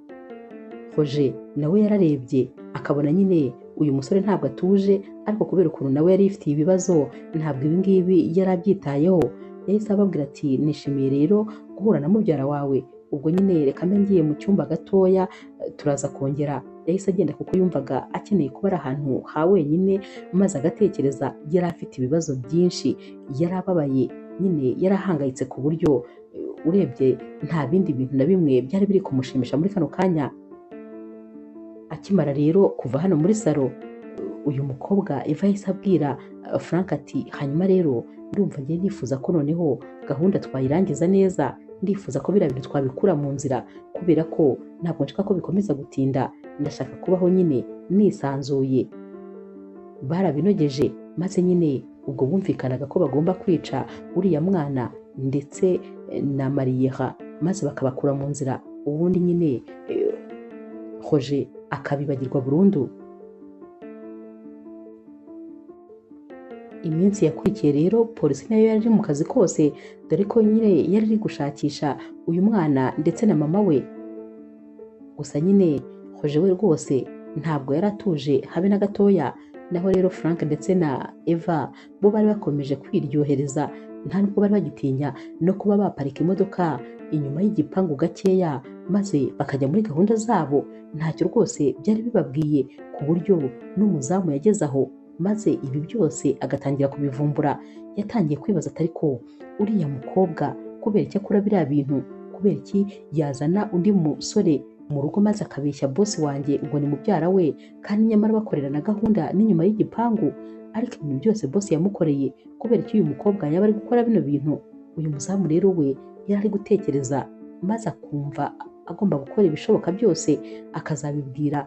Roger nawe yararebye akabona nyine uyu musore ntabwo atuje, ariko kubera ukuntu nawe yari yifitiye ibibazo ntabwo ibi ngibi yari abyitayeho. Yahise ababwira ati nishimiye rero guhura na mubyara wawe, ubwo nyine reka mbe ngiye mu cyumba gatoya turaza kongera. Yahise agenda kuko yumvaga akeneye kuba ari ahantu ha wenyine, maze agatekereza. Yari afite ibibazo byinshi, yari ababaye nyine, yarahangayitse ku buryo urebye nta bindi bintu na bimwe byari biri kumushimisha muri kano kanya. Akimara rero kuva hano muri salo, uyu mukobwa Eva yahise abwira Frank ati hanyuma rero ndumva ngiye nifuza ko noneho gahunda twayirangiza neza, ndifuza ko biriya bintu twabikura mu nzira, kubera ko ntabwo nshaka ko bikomeza gutinda, ndashaka kubaho nyine nisanzuye. Barabinogeje maze nyine ubwo bumvikanaga ko bagomba kwica uriya mwana ndetse na Mariya maze bakabakura mu nzira, ubundi nyine Roger akabibagirwa burundu. Iminsi yakurikiye rero polisi nayo yari mu kazi kose, dore ko nyine yari iri gushakisha uyu mwana ndetse na mama we. Gusa nyine Roger we rwose ntabwo yari atuje habe na gatoya. Naho rero Frank ndetse na Eva bo bari bakomeje kwiryohereza, nta nubwo bari bagitinya no kuba baparika imodoka inyuma y'igipangu gakeya maze bakajya muri gahunda zabo. Ntacyo rwose byari bibabwiye, ku buryo n'umuzamu yageze aho maze ibi byose agatangira kubivumbura. Yatangiye kwibaza atari ko uriya mukobwa kubera iki akora biriya bintu, kubera iki yazana undi musore mu rugo maze akabeshya boss wanjye ngo ni mubyara we, kandi nyamara bakorera na gahunda n'inyuma y'igipangu, ariko ibintu byose boss yamukoreye kubera iki uyu mukobwa yaba ari gukora bino bintu. Uyu muzamu rero we yari ari gutekereza maze akumva agomba gukora ibishoboka byose akazabibwira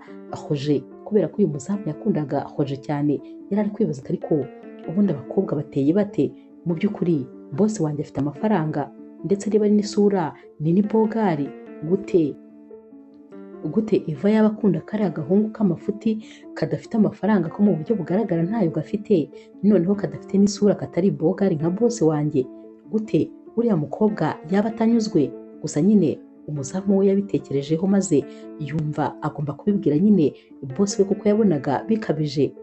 Roger, kubera ko uyu muzamu yakundaga Roger cyane. Yari ari kwibaza atari ko ubundi abakobwa bateye bate, mu by'ukuri boss wanjye afite amafaranga ndetse niba ari n'isura ni n'ibogari, gute gute Eva yaba akunda kariya gahungu k'amafuti kadafite amafaranga, ko mu buryo bugaragara ntayo gafite, noneho kadafite n'isura, katari bogari nka boss wanjye, gute uriya mukobwa yaba atanyuzwe? Gusa nyine Umuzamu we yabitekerejeho maze yumva agomba kubibwira nyine boss we kuko yabonaga bikabije.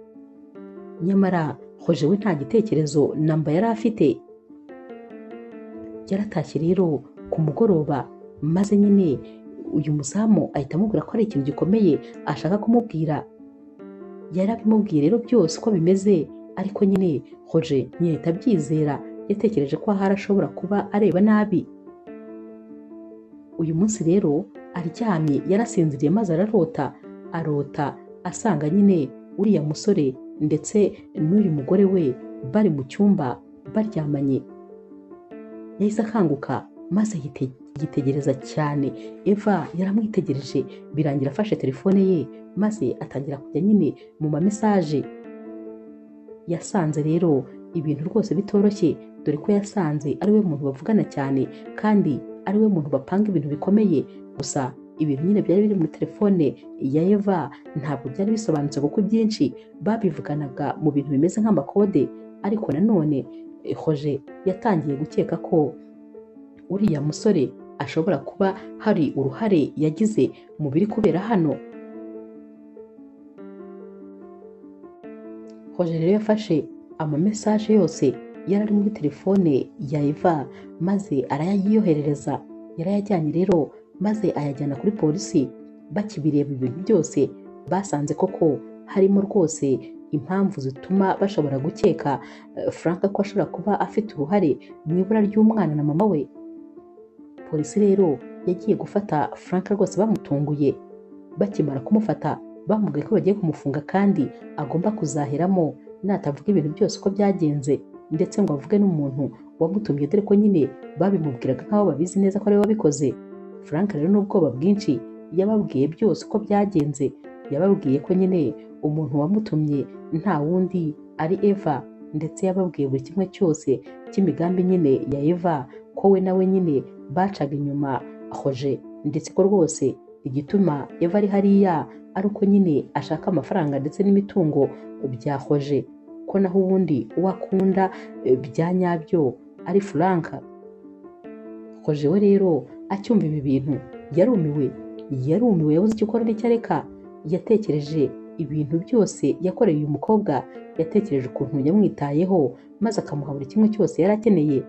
Nyamara Roger we nta gitekerezo namba yari afite. Yaratashye rero ku mugoroba, maze nyine uyu muzamu ahita amubwira ko ari ikintu gikomeye ashaka kumubwira. Yarabimubwiye rero byose uko bimeze, ariko nyine Roger ntiyahita abyizera, yatekereje ko ahari ashobora kuba areba nabi. Uyu munsi rero aryamye yarasinziriye maze ararota, arota asanga nyine uriya musore ndetse n'uyu mugore we bari mu cyumba baryamanye. Yahise akanguka maze yitegereza cyane. Eva yaramwitegereje, birangira afashe telefone ye maze atangira kujya nyine mu ma message. Yasanze rero ibintu rwose bitoroshye, dore ko yasanze ari we muntu bavugana cyane kandi ari we muntu bapanga ibintu bikomeye. Gusa ibintu nyine byari biri muri telefone ya Eva ntabwo byari bisobanutse, kuko byinshi babivuganaga mu bintu bimeze nk'amakode. Ariko nanone Roger yatangiye gukeka ko uriya musore ashobora kuba hari uruhare yagize mu biri kubera hano. Roger rero yafashe ama message yose yari ari muri telefone ya Eva maze arayayiyoherereza. Yarayajyanye rero maze ayajyana kuri polisi. Bakibireba ibintu byose basanze koko harimo rwose impamvu zituma bashobora gukeka Frank ko ashobora kuba afite uruhare mu ibura ry'umwana na mama we. Polisi rero yagiye gufata Frank rwose bamutunguye. Bakimara kumufata bamubwiye ko bagiye kumufunga kandi agomba kuzaheramo natavuga ibintu byose uko byagenze, ndetse ngo avuge n'umuntu wamutumye, dore ko nyine babimubwiraga nk'aho babizi neza ko ari we wabikoze. Frank rero n'ubwoba bwinshi yababwiye byose uko byagenze. Yababwiye ko nyine umuntu wamutumye nta wundi ari Eva, ndetse yababwiye buri kimwe cyose cy'imigambi nyine ya Eva, ko we nawe nyine bacaga inyuma Roger, ndetse ko rwose igituma Eva ari hariya ari uko nyine ashaka amafaranga ndetse n'imitungo bya Roger, ko naho ubundi uwo akunda bya nyabyo ari Frank. Roger we rero acyumva ibi bintu yarumiwe, yabuze icyo akora n'icyo areka. Yatekereje ibintu byose yakoreye uyu mukobwa, yatekereje ukuntu yamwitayeho maze akamuha buri kimwe cyose yari akeneye.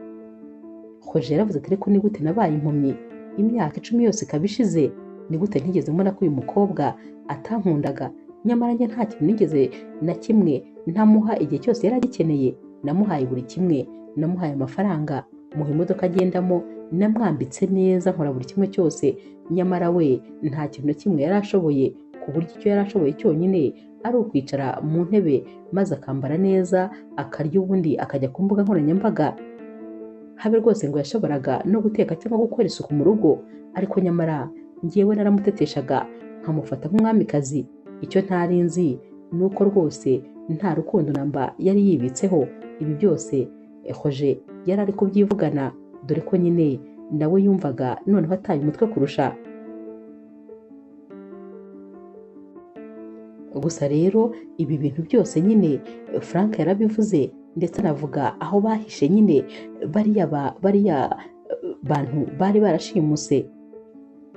Roger yaravuze ati ariko ni gute nabaye impumyi imyaka 10 yose ikaba ishize, ni gute ntigeze mbona ko uyu mukobwa atankundaga, nyamara njye nta kintu nigeze na kimwe ntamuha igihe cyose yari agikeneye. Namuhaye buri kimwe, namuhaye amafaranga, muha imodoka agendamo, namwambitse neza, nkora buri kimwe cyose, nyamara we nta kintu na kimwe yari ashoboye, ku buryo icyo yari ashoboye cyonyine ari ukwicara mu ntebe maze akambara neza, akarya, ubundi akajya ku mbuga nkoranyambaga. Habe rwose ngo yashoboraga no guteka cyangwa gukora isuku mu rugo, ariko nyamara njyewe naramuteteshaga nkamufata nk'umwamikazi. Icyo ntari nzi ni uko rwose nta rukundo namba yari yibitseho. Ibi byose Roger yari ari kubyivugana, dore ko nyine nawe yumvaga noneho ataye umutwe kurusha. Gusa rero ibi bintu byose nyine Frank yarabivuze, ndetse anavuga aho bahishe nyine bariya bantu bari barashimuse.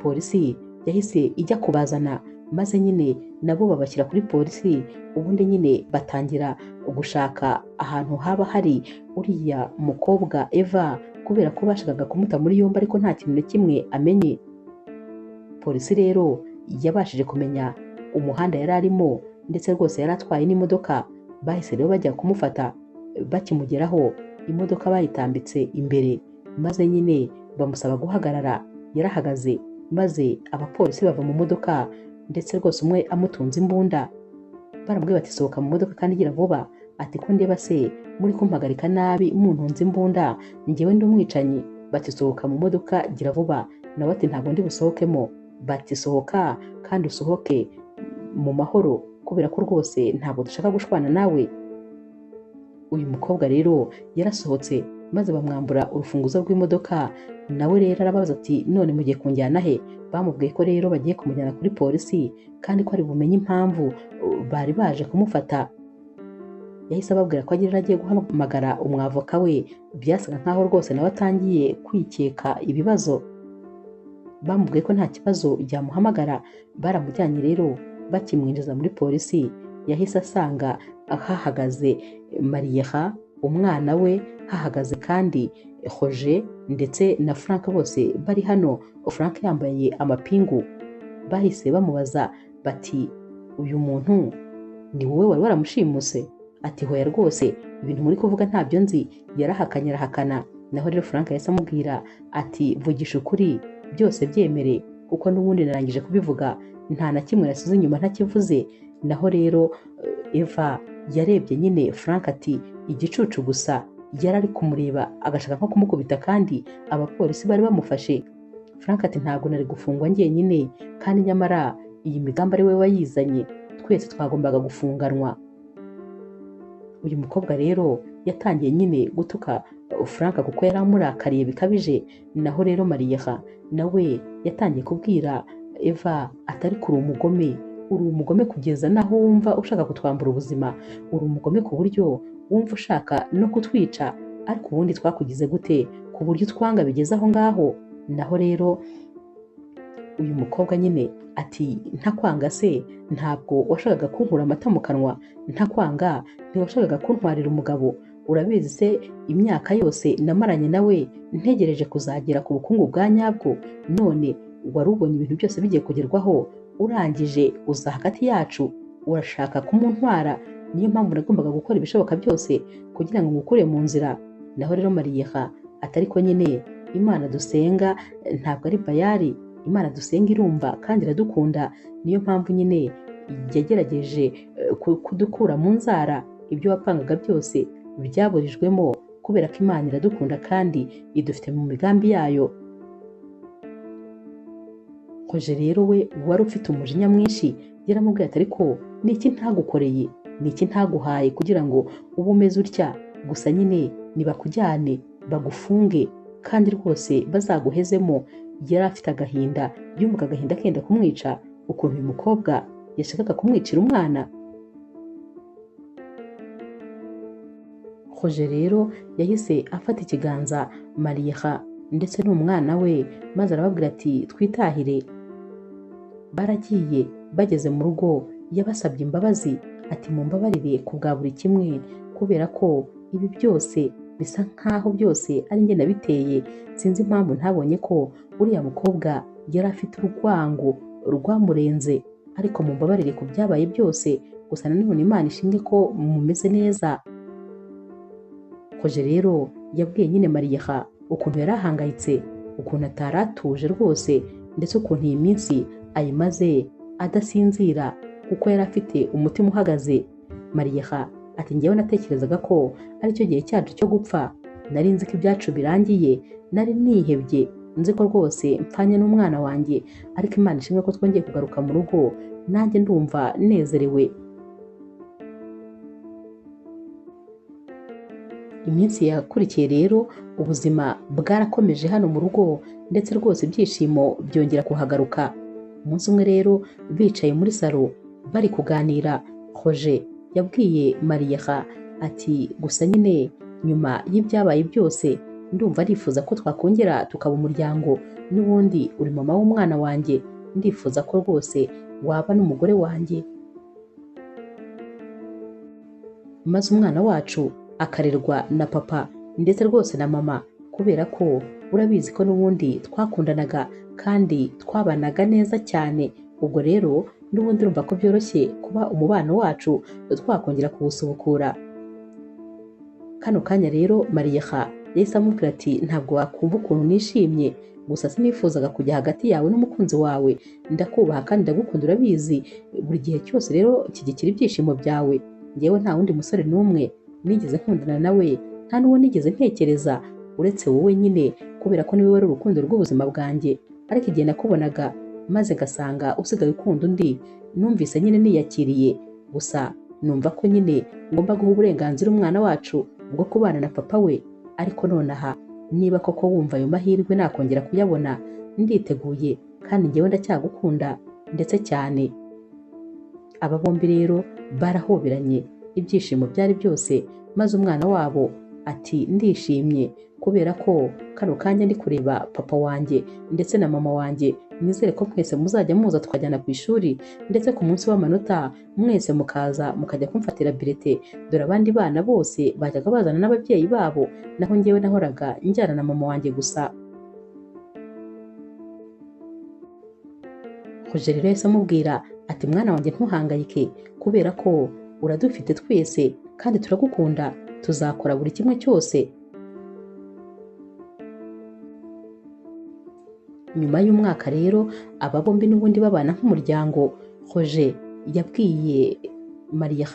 Polisi yahise ijya kubazana maze nyine nabo babashyira kuri polisi, ubundi nyine batangira gushaka ahantu haba hari uriya mukobwa Eva, kubera ko bashakaga kumuta muri yombi ariko nta kintu na kimwe amenye. Polisi rero yabashije kumenya umuhanda yari arimo, ndetse rwose yari atwaye n'imodoka. Bahise rero bajya kumufata. Bakimugeraho imodoka bayitambitse imbere, maze nyine bamusaba guhagarara. Yarahagaze maze abapolisi bava mu modoka, ndetse rwose umwe amutunze imbunda. Baramubwiye bati sohoka mu modoka kandi gira vuba. Ati ko ndeba se muri kumpagarika nabi muntunze imbunda, njyewe ndi umwicanyi? Bati sohoka mu modoka gira vuba. Nawe ati ntabwo ndi busohokemo. Bati sohoka kandi usohoke mu mahoro, kubera ko rwose ntabwo dushaka gushwana nawe. Uyu mukobwa rero yarasohotse maze bamwambura urufunguzo rw'imodoka. Nawe rero arababaza ati none mugiye kunjyana he? Bamubwiye ko rero bagiye kumujyana kuri polisi kandi ko ari bumenye impamvu bari baje kumufata. Yahise ababwira ko agiye guhamagara umwavoka we. Byasaga nkaho rwose nawe atangiye kwikeka ibibazo. Bamubwiye ko nta kibazo yamuhamagara. Baramujyanye rero, bakimwinjiza muri polisi yahise asanga hahagaze Mariya umwana we, hahagaze kandi Roger ndetse na Frank, bose bari hano. Frank yambaye amapingu. Bahise bamubaza bati uyu muntu ni wowe wari waramushimuse? Ati hoya rwose, ibintu muri kuvuga ntabyo nzi. Yarahakanye arahakana. Naho rero Frank yahise amubwira ati vugisha ukuri byose byemere, kuko n'ubundi narangije kubivuga, nta na kimwe nasize inyuma ntakivuze. Naho rero Eva yarebye nyine Frank ati igicucu gusa. Yari ari kumureba agashaka nko kumukubita, kandi abapolisi bari bamufashe. Frank ati ntabwo nari gufungwa njyenyine, kandi nyamara iyi migambi ari we wayizanye, twese twagombaga gufunganwa. Uyu mukobwa rero yatangiye nyine gutuka Frank kuko yari amurakariye bikabije. Naho rero Mariya nawe yatangiye kubwira Eva atari kuri umugome, uri umugome kugeza naho wumva ushaka kutwambura ubuzima, uri umugome ku buryo wumva ushaka no kutwica, ariko ubundi twakugize gute ku buryo twanga bigeze aho ngaho? Naho rero uyu mukobwa nyine ati ntakwanga se, ntabwo washakaga kunkura amata mu kanwa, ntakwanga ntiwashakaga kuntwarira umugabo, urabizi se imyaka yose namaranye nawe ntegereje kuzagera ku bukungu bwa nyabwo, none wari ubonye ibintu byose bigiye kugerwaho, urangije uza hagati yacu urashaka kumuntwara, niyo mpamvu nagombaga gukora ibishoboka byose kugira ngo ngukure mu nzira. Naho rero Mariya atari ko nyine Imana dusenga ntabwo ari bayari, Imana dusenga irumva kandi iradukunda, niyo mpamvu nyine yagerageje kudukura mu nzara, ibyo wapangaga byose byaburijwemo kubera ko Imana iradukunda kandi idufite mu migambi yayo. Roger rero we wari ufite umujinya mwinshi yaramubwiye ati ariko niki ntagukoreye, niki ntaguhaye kugira ngo ube umeze utya? Gusa nyine nibakujyane bagufunge kandi rwose bazaguhezemo. Yari afite agahinda, yumvaga agahinda kenda kumwica ukuntu uyu mukobwa yashakaga kumwicira umwana. Roger rero yahise afata ikiganza Mariya ndetse n'umwana we maze arababwira ati twitahire. Baragiye, bageze mu rugo yabasabye imbabazi ati mumbabarire ku bwa buri kimwe, kubera ko ibi byose bisa nkaho byose ari njye nabiteye, sinzi impamvu ntabonye ko uriya mukobwa yari afite urwango rwamurenze, ariko mumbabarire ku byabaye byose, gusa nanone Imana ishimwe ko mumeze neza. Roger rero yabwiye nyine Mariya ukuntu yari ahangayitse, ukuntu atari atuje rwose, ndetse ukuntu iyi minsi ayimaze adasinzira kuko yari afite umutima uhagaze. Mariya ati njyewe natekerezaga ko aricyo gihe cyacu cyo gupfa, nari nzi ko ibyacu birangiye, nari nihebye nzi ko rwose mpfanye n'umwana wanjye, ariko Imana ishimwe ko twongeye kugaruka mu rugo, nanjye ndumva nezerewe. Iminsi yakurikiye rero ubuzima bwarakomeje hano mu rugo, ndetse rwose ibyishimo byongera kuhagaruka. Umunsi umwe rero bicaye muri salo bari kuganira, Roger yabwiye Mariya ati gusa nyine nyuma y'ibyabaye byose ndumva arifuza ko twakongera tukaba umuryango, n'ubundi uri mama w'umwana wanjye, ndifuza ko rwose waba n'umugore wanjye, maze umwana wacu akarerwa na papa ndetse rwose na mama, kubera ko urabizi ko n'ubundi twakundanaga kandi twabanaga neza cyane. Ubwo rero n'ubundi urumva ko byoroshye kuba umubano wacu twakongera kuwusubukura. Kano kanya rero Mariya yahise amubwira ati ntabwo wakumva ukuntu nishimye, gusa sinifuzaga kujya hagati yawe n'umukunzi wawe, ndakubaha kandi ndagukunda urabizi, buri gihe cyose rero nshyigikira ibyishimo byawe, njyewe nta wundi musore n'umwe nigeze nkundana nawe, nta n'uwo nigeze ntekereza uretse wowe nyine, kubera ko niwe wari urukundo rw'ubuzima bwanjye, ariko igihe nakubonaga maze ngasanga usigaye ukunda undi, numvise nyine niyakiriye, gusa numva ko nyine ngomba guha uburenganzira umwana wacu bwo kubana na papa we, ariko nonaha niba koko wumva ayo mahirwe nakongera kuyabona, nditeguye kandi njyewe ndacyagukunda ndetse cyane. Aba bombi rero barahoberanye, ibyishimo byari byose, maze umwana wabo Ati ndishimye kubera ko kano kanya ndi kureba papa wanjye ndetse na mama wanjye, nizere ko mwese muzajya muza tukajyana ku ishuri, ndetse ku munsi w'amanota mwese mukaza mukajya kumfatira birete. Dore abandi bana bose bajyaga bazana n'ababyeyi babo, naho njyewe nahoraga njyana na mama wanjye gusa. Roger rero yahise amubwira ati mwana wanjye ntuhangayike kubera ko uradufite twese kandi turagukunda, tuzakora buri kimwe cyose. Nyuma y'umwaka rero aba bombi n'ubundi babana nk'umuryango. Roger yabwiye Mariya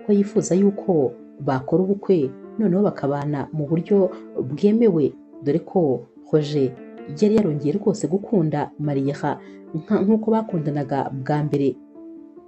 ko yifuza yuko bakora ubukwe noneho bakabana mu buryo bwemewe, dore ko Roger yari yarongeye rwose gukunda Mariya nk'uko bakundanaga bwa mbere.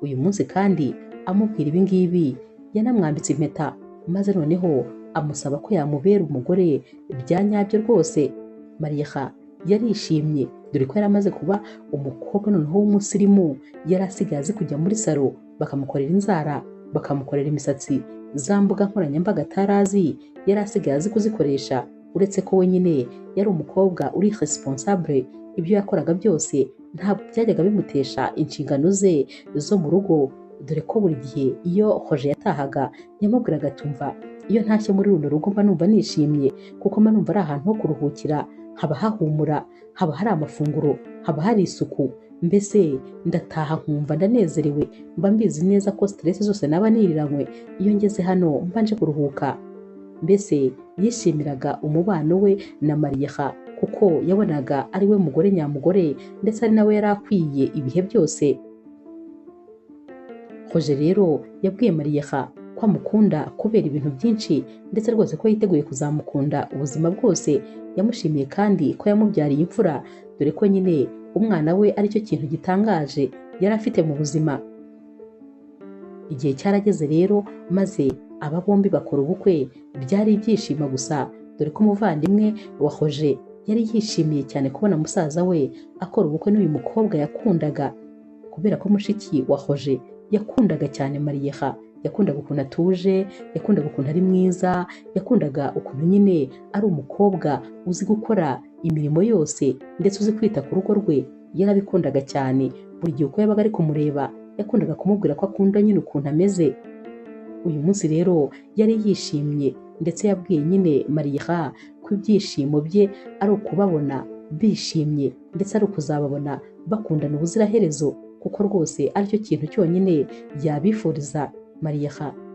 Uyu munsi kandi amubwira ibi ngibi yanamwambitse impeta, maze noneho amusaba ko yamubera umugore bya nyabyo rwose. Mariya yarishimye dore ko yari amaze kuba umukobwa noneho w'umusirimu, yari asigaye azi kujya muri salo bakamukorera inzara, bakamukorera imisatsi, za mbuga nkoranyambaga atarazi yari asigaye azi kuzikoresha, uretse ko we nyine yari umukobwa uri responsable, ibyo yakoraga byose ntabwo byajyaga bimutesha inshingano ze zo mu rugo, dore ko buri gihe iyo Roger yatahaga yamubwiraga atumva iyo ntashye muri runo rugo mba numva nishimye, kuko mba numva ari ahantu ho kuruhukira, haba hahumura, haba hari amafunguro, haba hari isuku, mbese ndataha nkumva ndanezerewe, mba mbizi neza ko stress zose naba niriranywe iyo ngeze hano mba nje kuruhuka. Mbese yishimiraga umubano we na Mariya kuko yabonaga ari we mugore nyamugore, ndetse ari nawe yari akwiye ibihe byose. Roger rero yabwiye Mariya ko amukunda kubera ibintu byinshi, ndetse rwose ko yiteguye kuzamukunda ubuzima bwose. Yamushimiye kandi ko yamubyariye imfura, dore ko nyine umwana we aricyo kintu gitangaje yari afite mu buzima. Igihe cyarageze rero maze aba bombi bakora ubukwe, byari ibyishimo gusa, dore ko umuvandimwe wa Roger yari yishimiye cyane kubona musaza we akora ubukwe n'uyu mukobwa yakundaga, kubera ko mushiki wa Roger yakundaga cyane Mariya, yakundaga ukuntu atuje, yakundaga ukuntu ari mwiza, yakundaga ukuntu nyine ari umukobwa uzi gukora imirimo yose ndetse uzi kwita ku rugo rwe, yarabikundaga cyane. Buri gihe uko yabaga ari kumureba yakundaga kumubwira ko akunda nyine ukuntu ameze. Uyu munsi rero yari yishimye, ndetse yabwiye nyine Mariya ko ibyishimo bye ari ukubabona bishimye, ndetse ari ukuzababona bakundana ubuziraherezo, kuko rwose aricyo kintu cyonyine yabifuriza. Mariya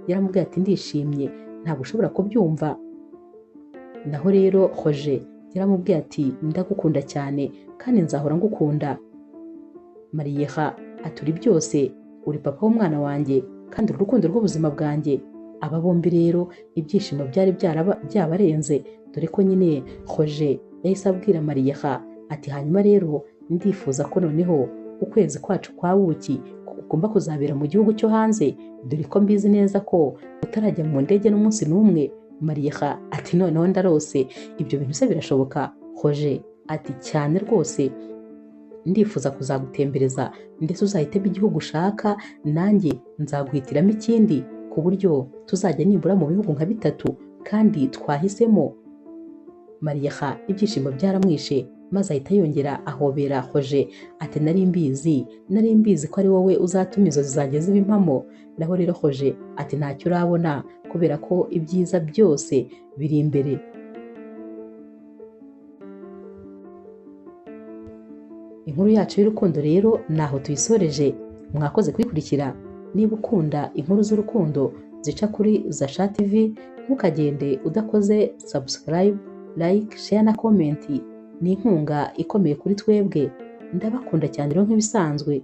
yaramubwiye ati ndishimye ntabwo ushobora kubyumva. Naho rero Roger yaramubwiye ati ndagukunda cyane kandi nzahora ngukunda. Mariya aturi byose, uri papa w'umwana wanjye kandi urukundo rw'ubuzima bwanjye. Aba bombi rero ibyishimo byari byabarenze, dore ko nyine Roger yahise abwira Mariya ati hanyuma rero ndifuza ko noneho ukwezi kwacu kwa buki kugomba kuzabera mu gihugu cyo hanze, dore ko mbizi neza ko utarajya mu ndege n'umunsi n'umwe. Mariya ati noneho ndarose, ibyo bintu se birashoboka? Roger ati cyane rwose, ndifuza kuzagutembereza ndetse uzahitemo igihugu ushaka, nanjye nzaguhitiramo ikindi, ku buryo tuzajya nibura mu bihugu nka bitatu kandi twahisemo. Mariya ibyishimo byaramwishe, maze ahita yongera ahobera Roger ati nari mbizi ko ari wowe uzatuma inzozi zanjye ziba impamo. Naho rero Roger ati ntacyo urabona kubera ko ibyiza byose biri imbere. Inkuru yacu y'urukundo rero naho tuyisoreje, mwakoze kuyikurikira. Niba ukunda inkuru z'urukundo zica kuri Zasha TV, ntukagende udakoze subscribe, like, share na comment. Ni inkunga ikomeye kuri twebwe. Ndabakunda cyane rero nk'ibisanzwe.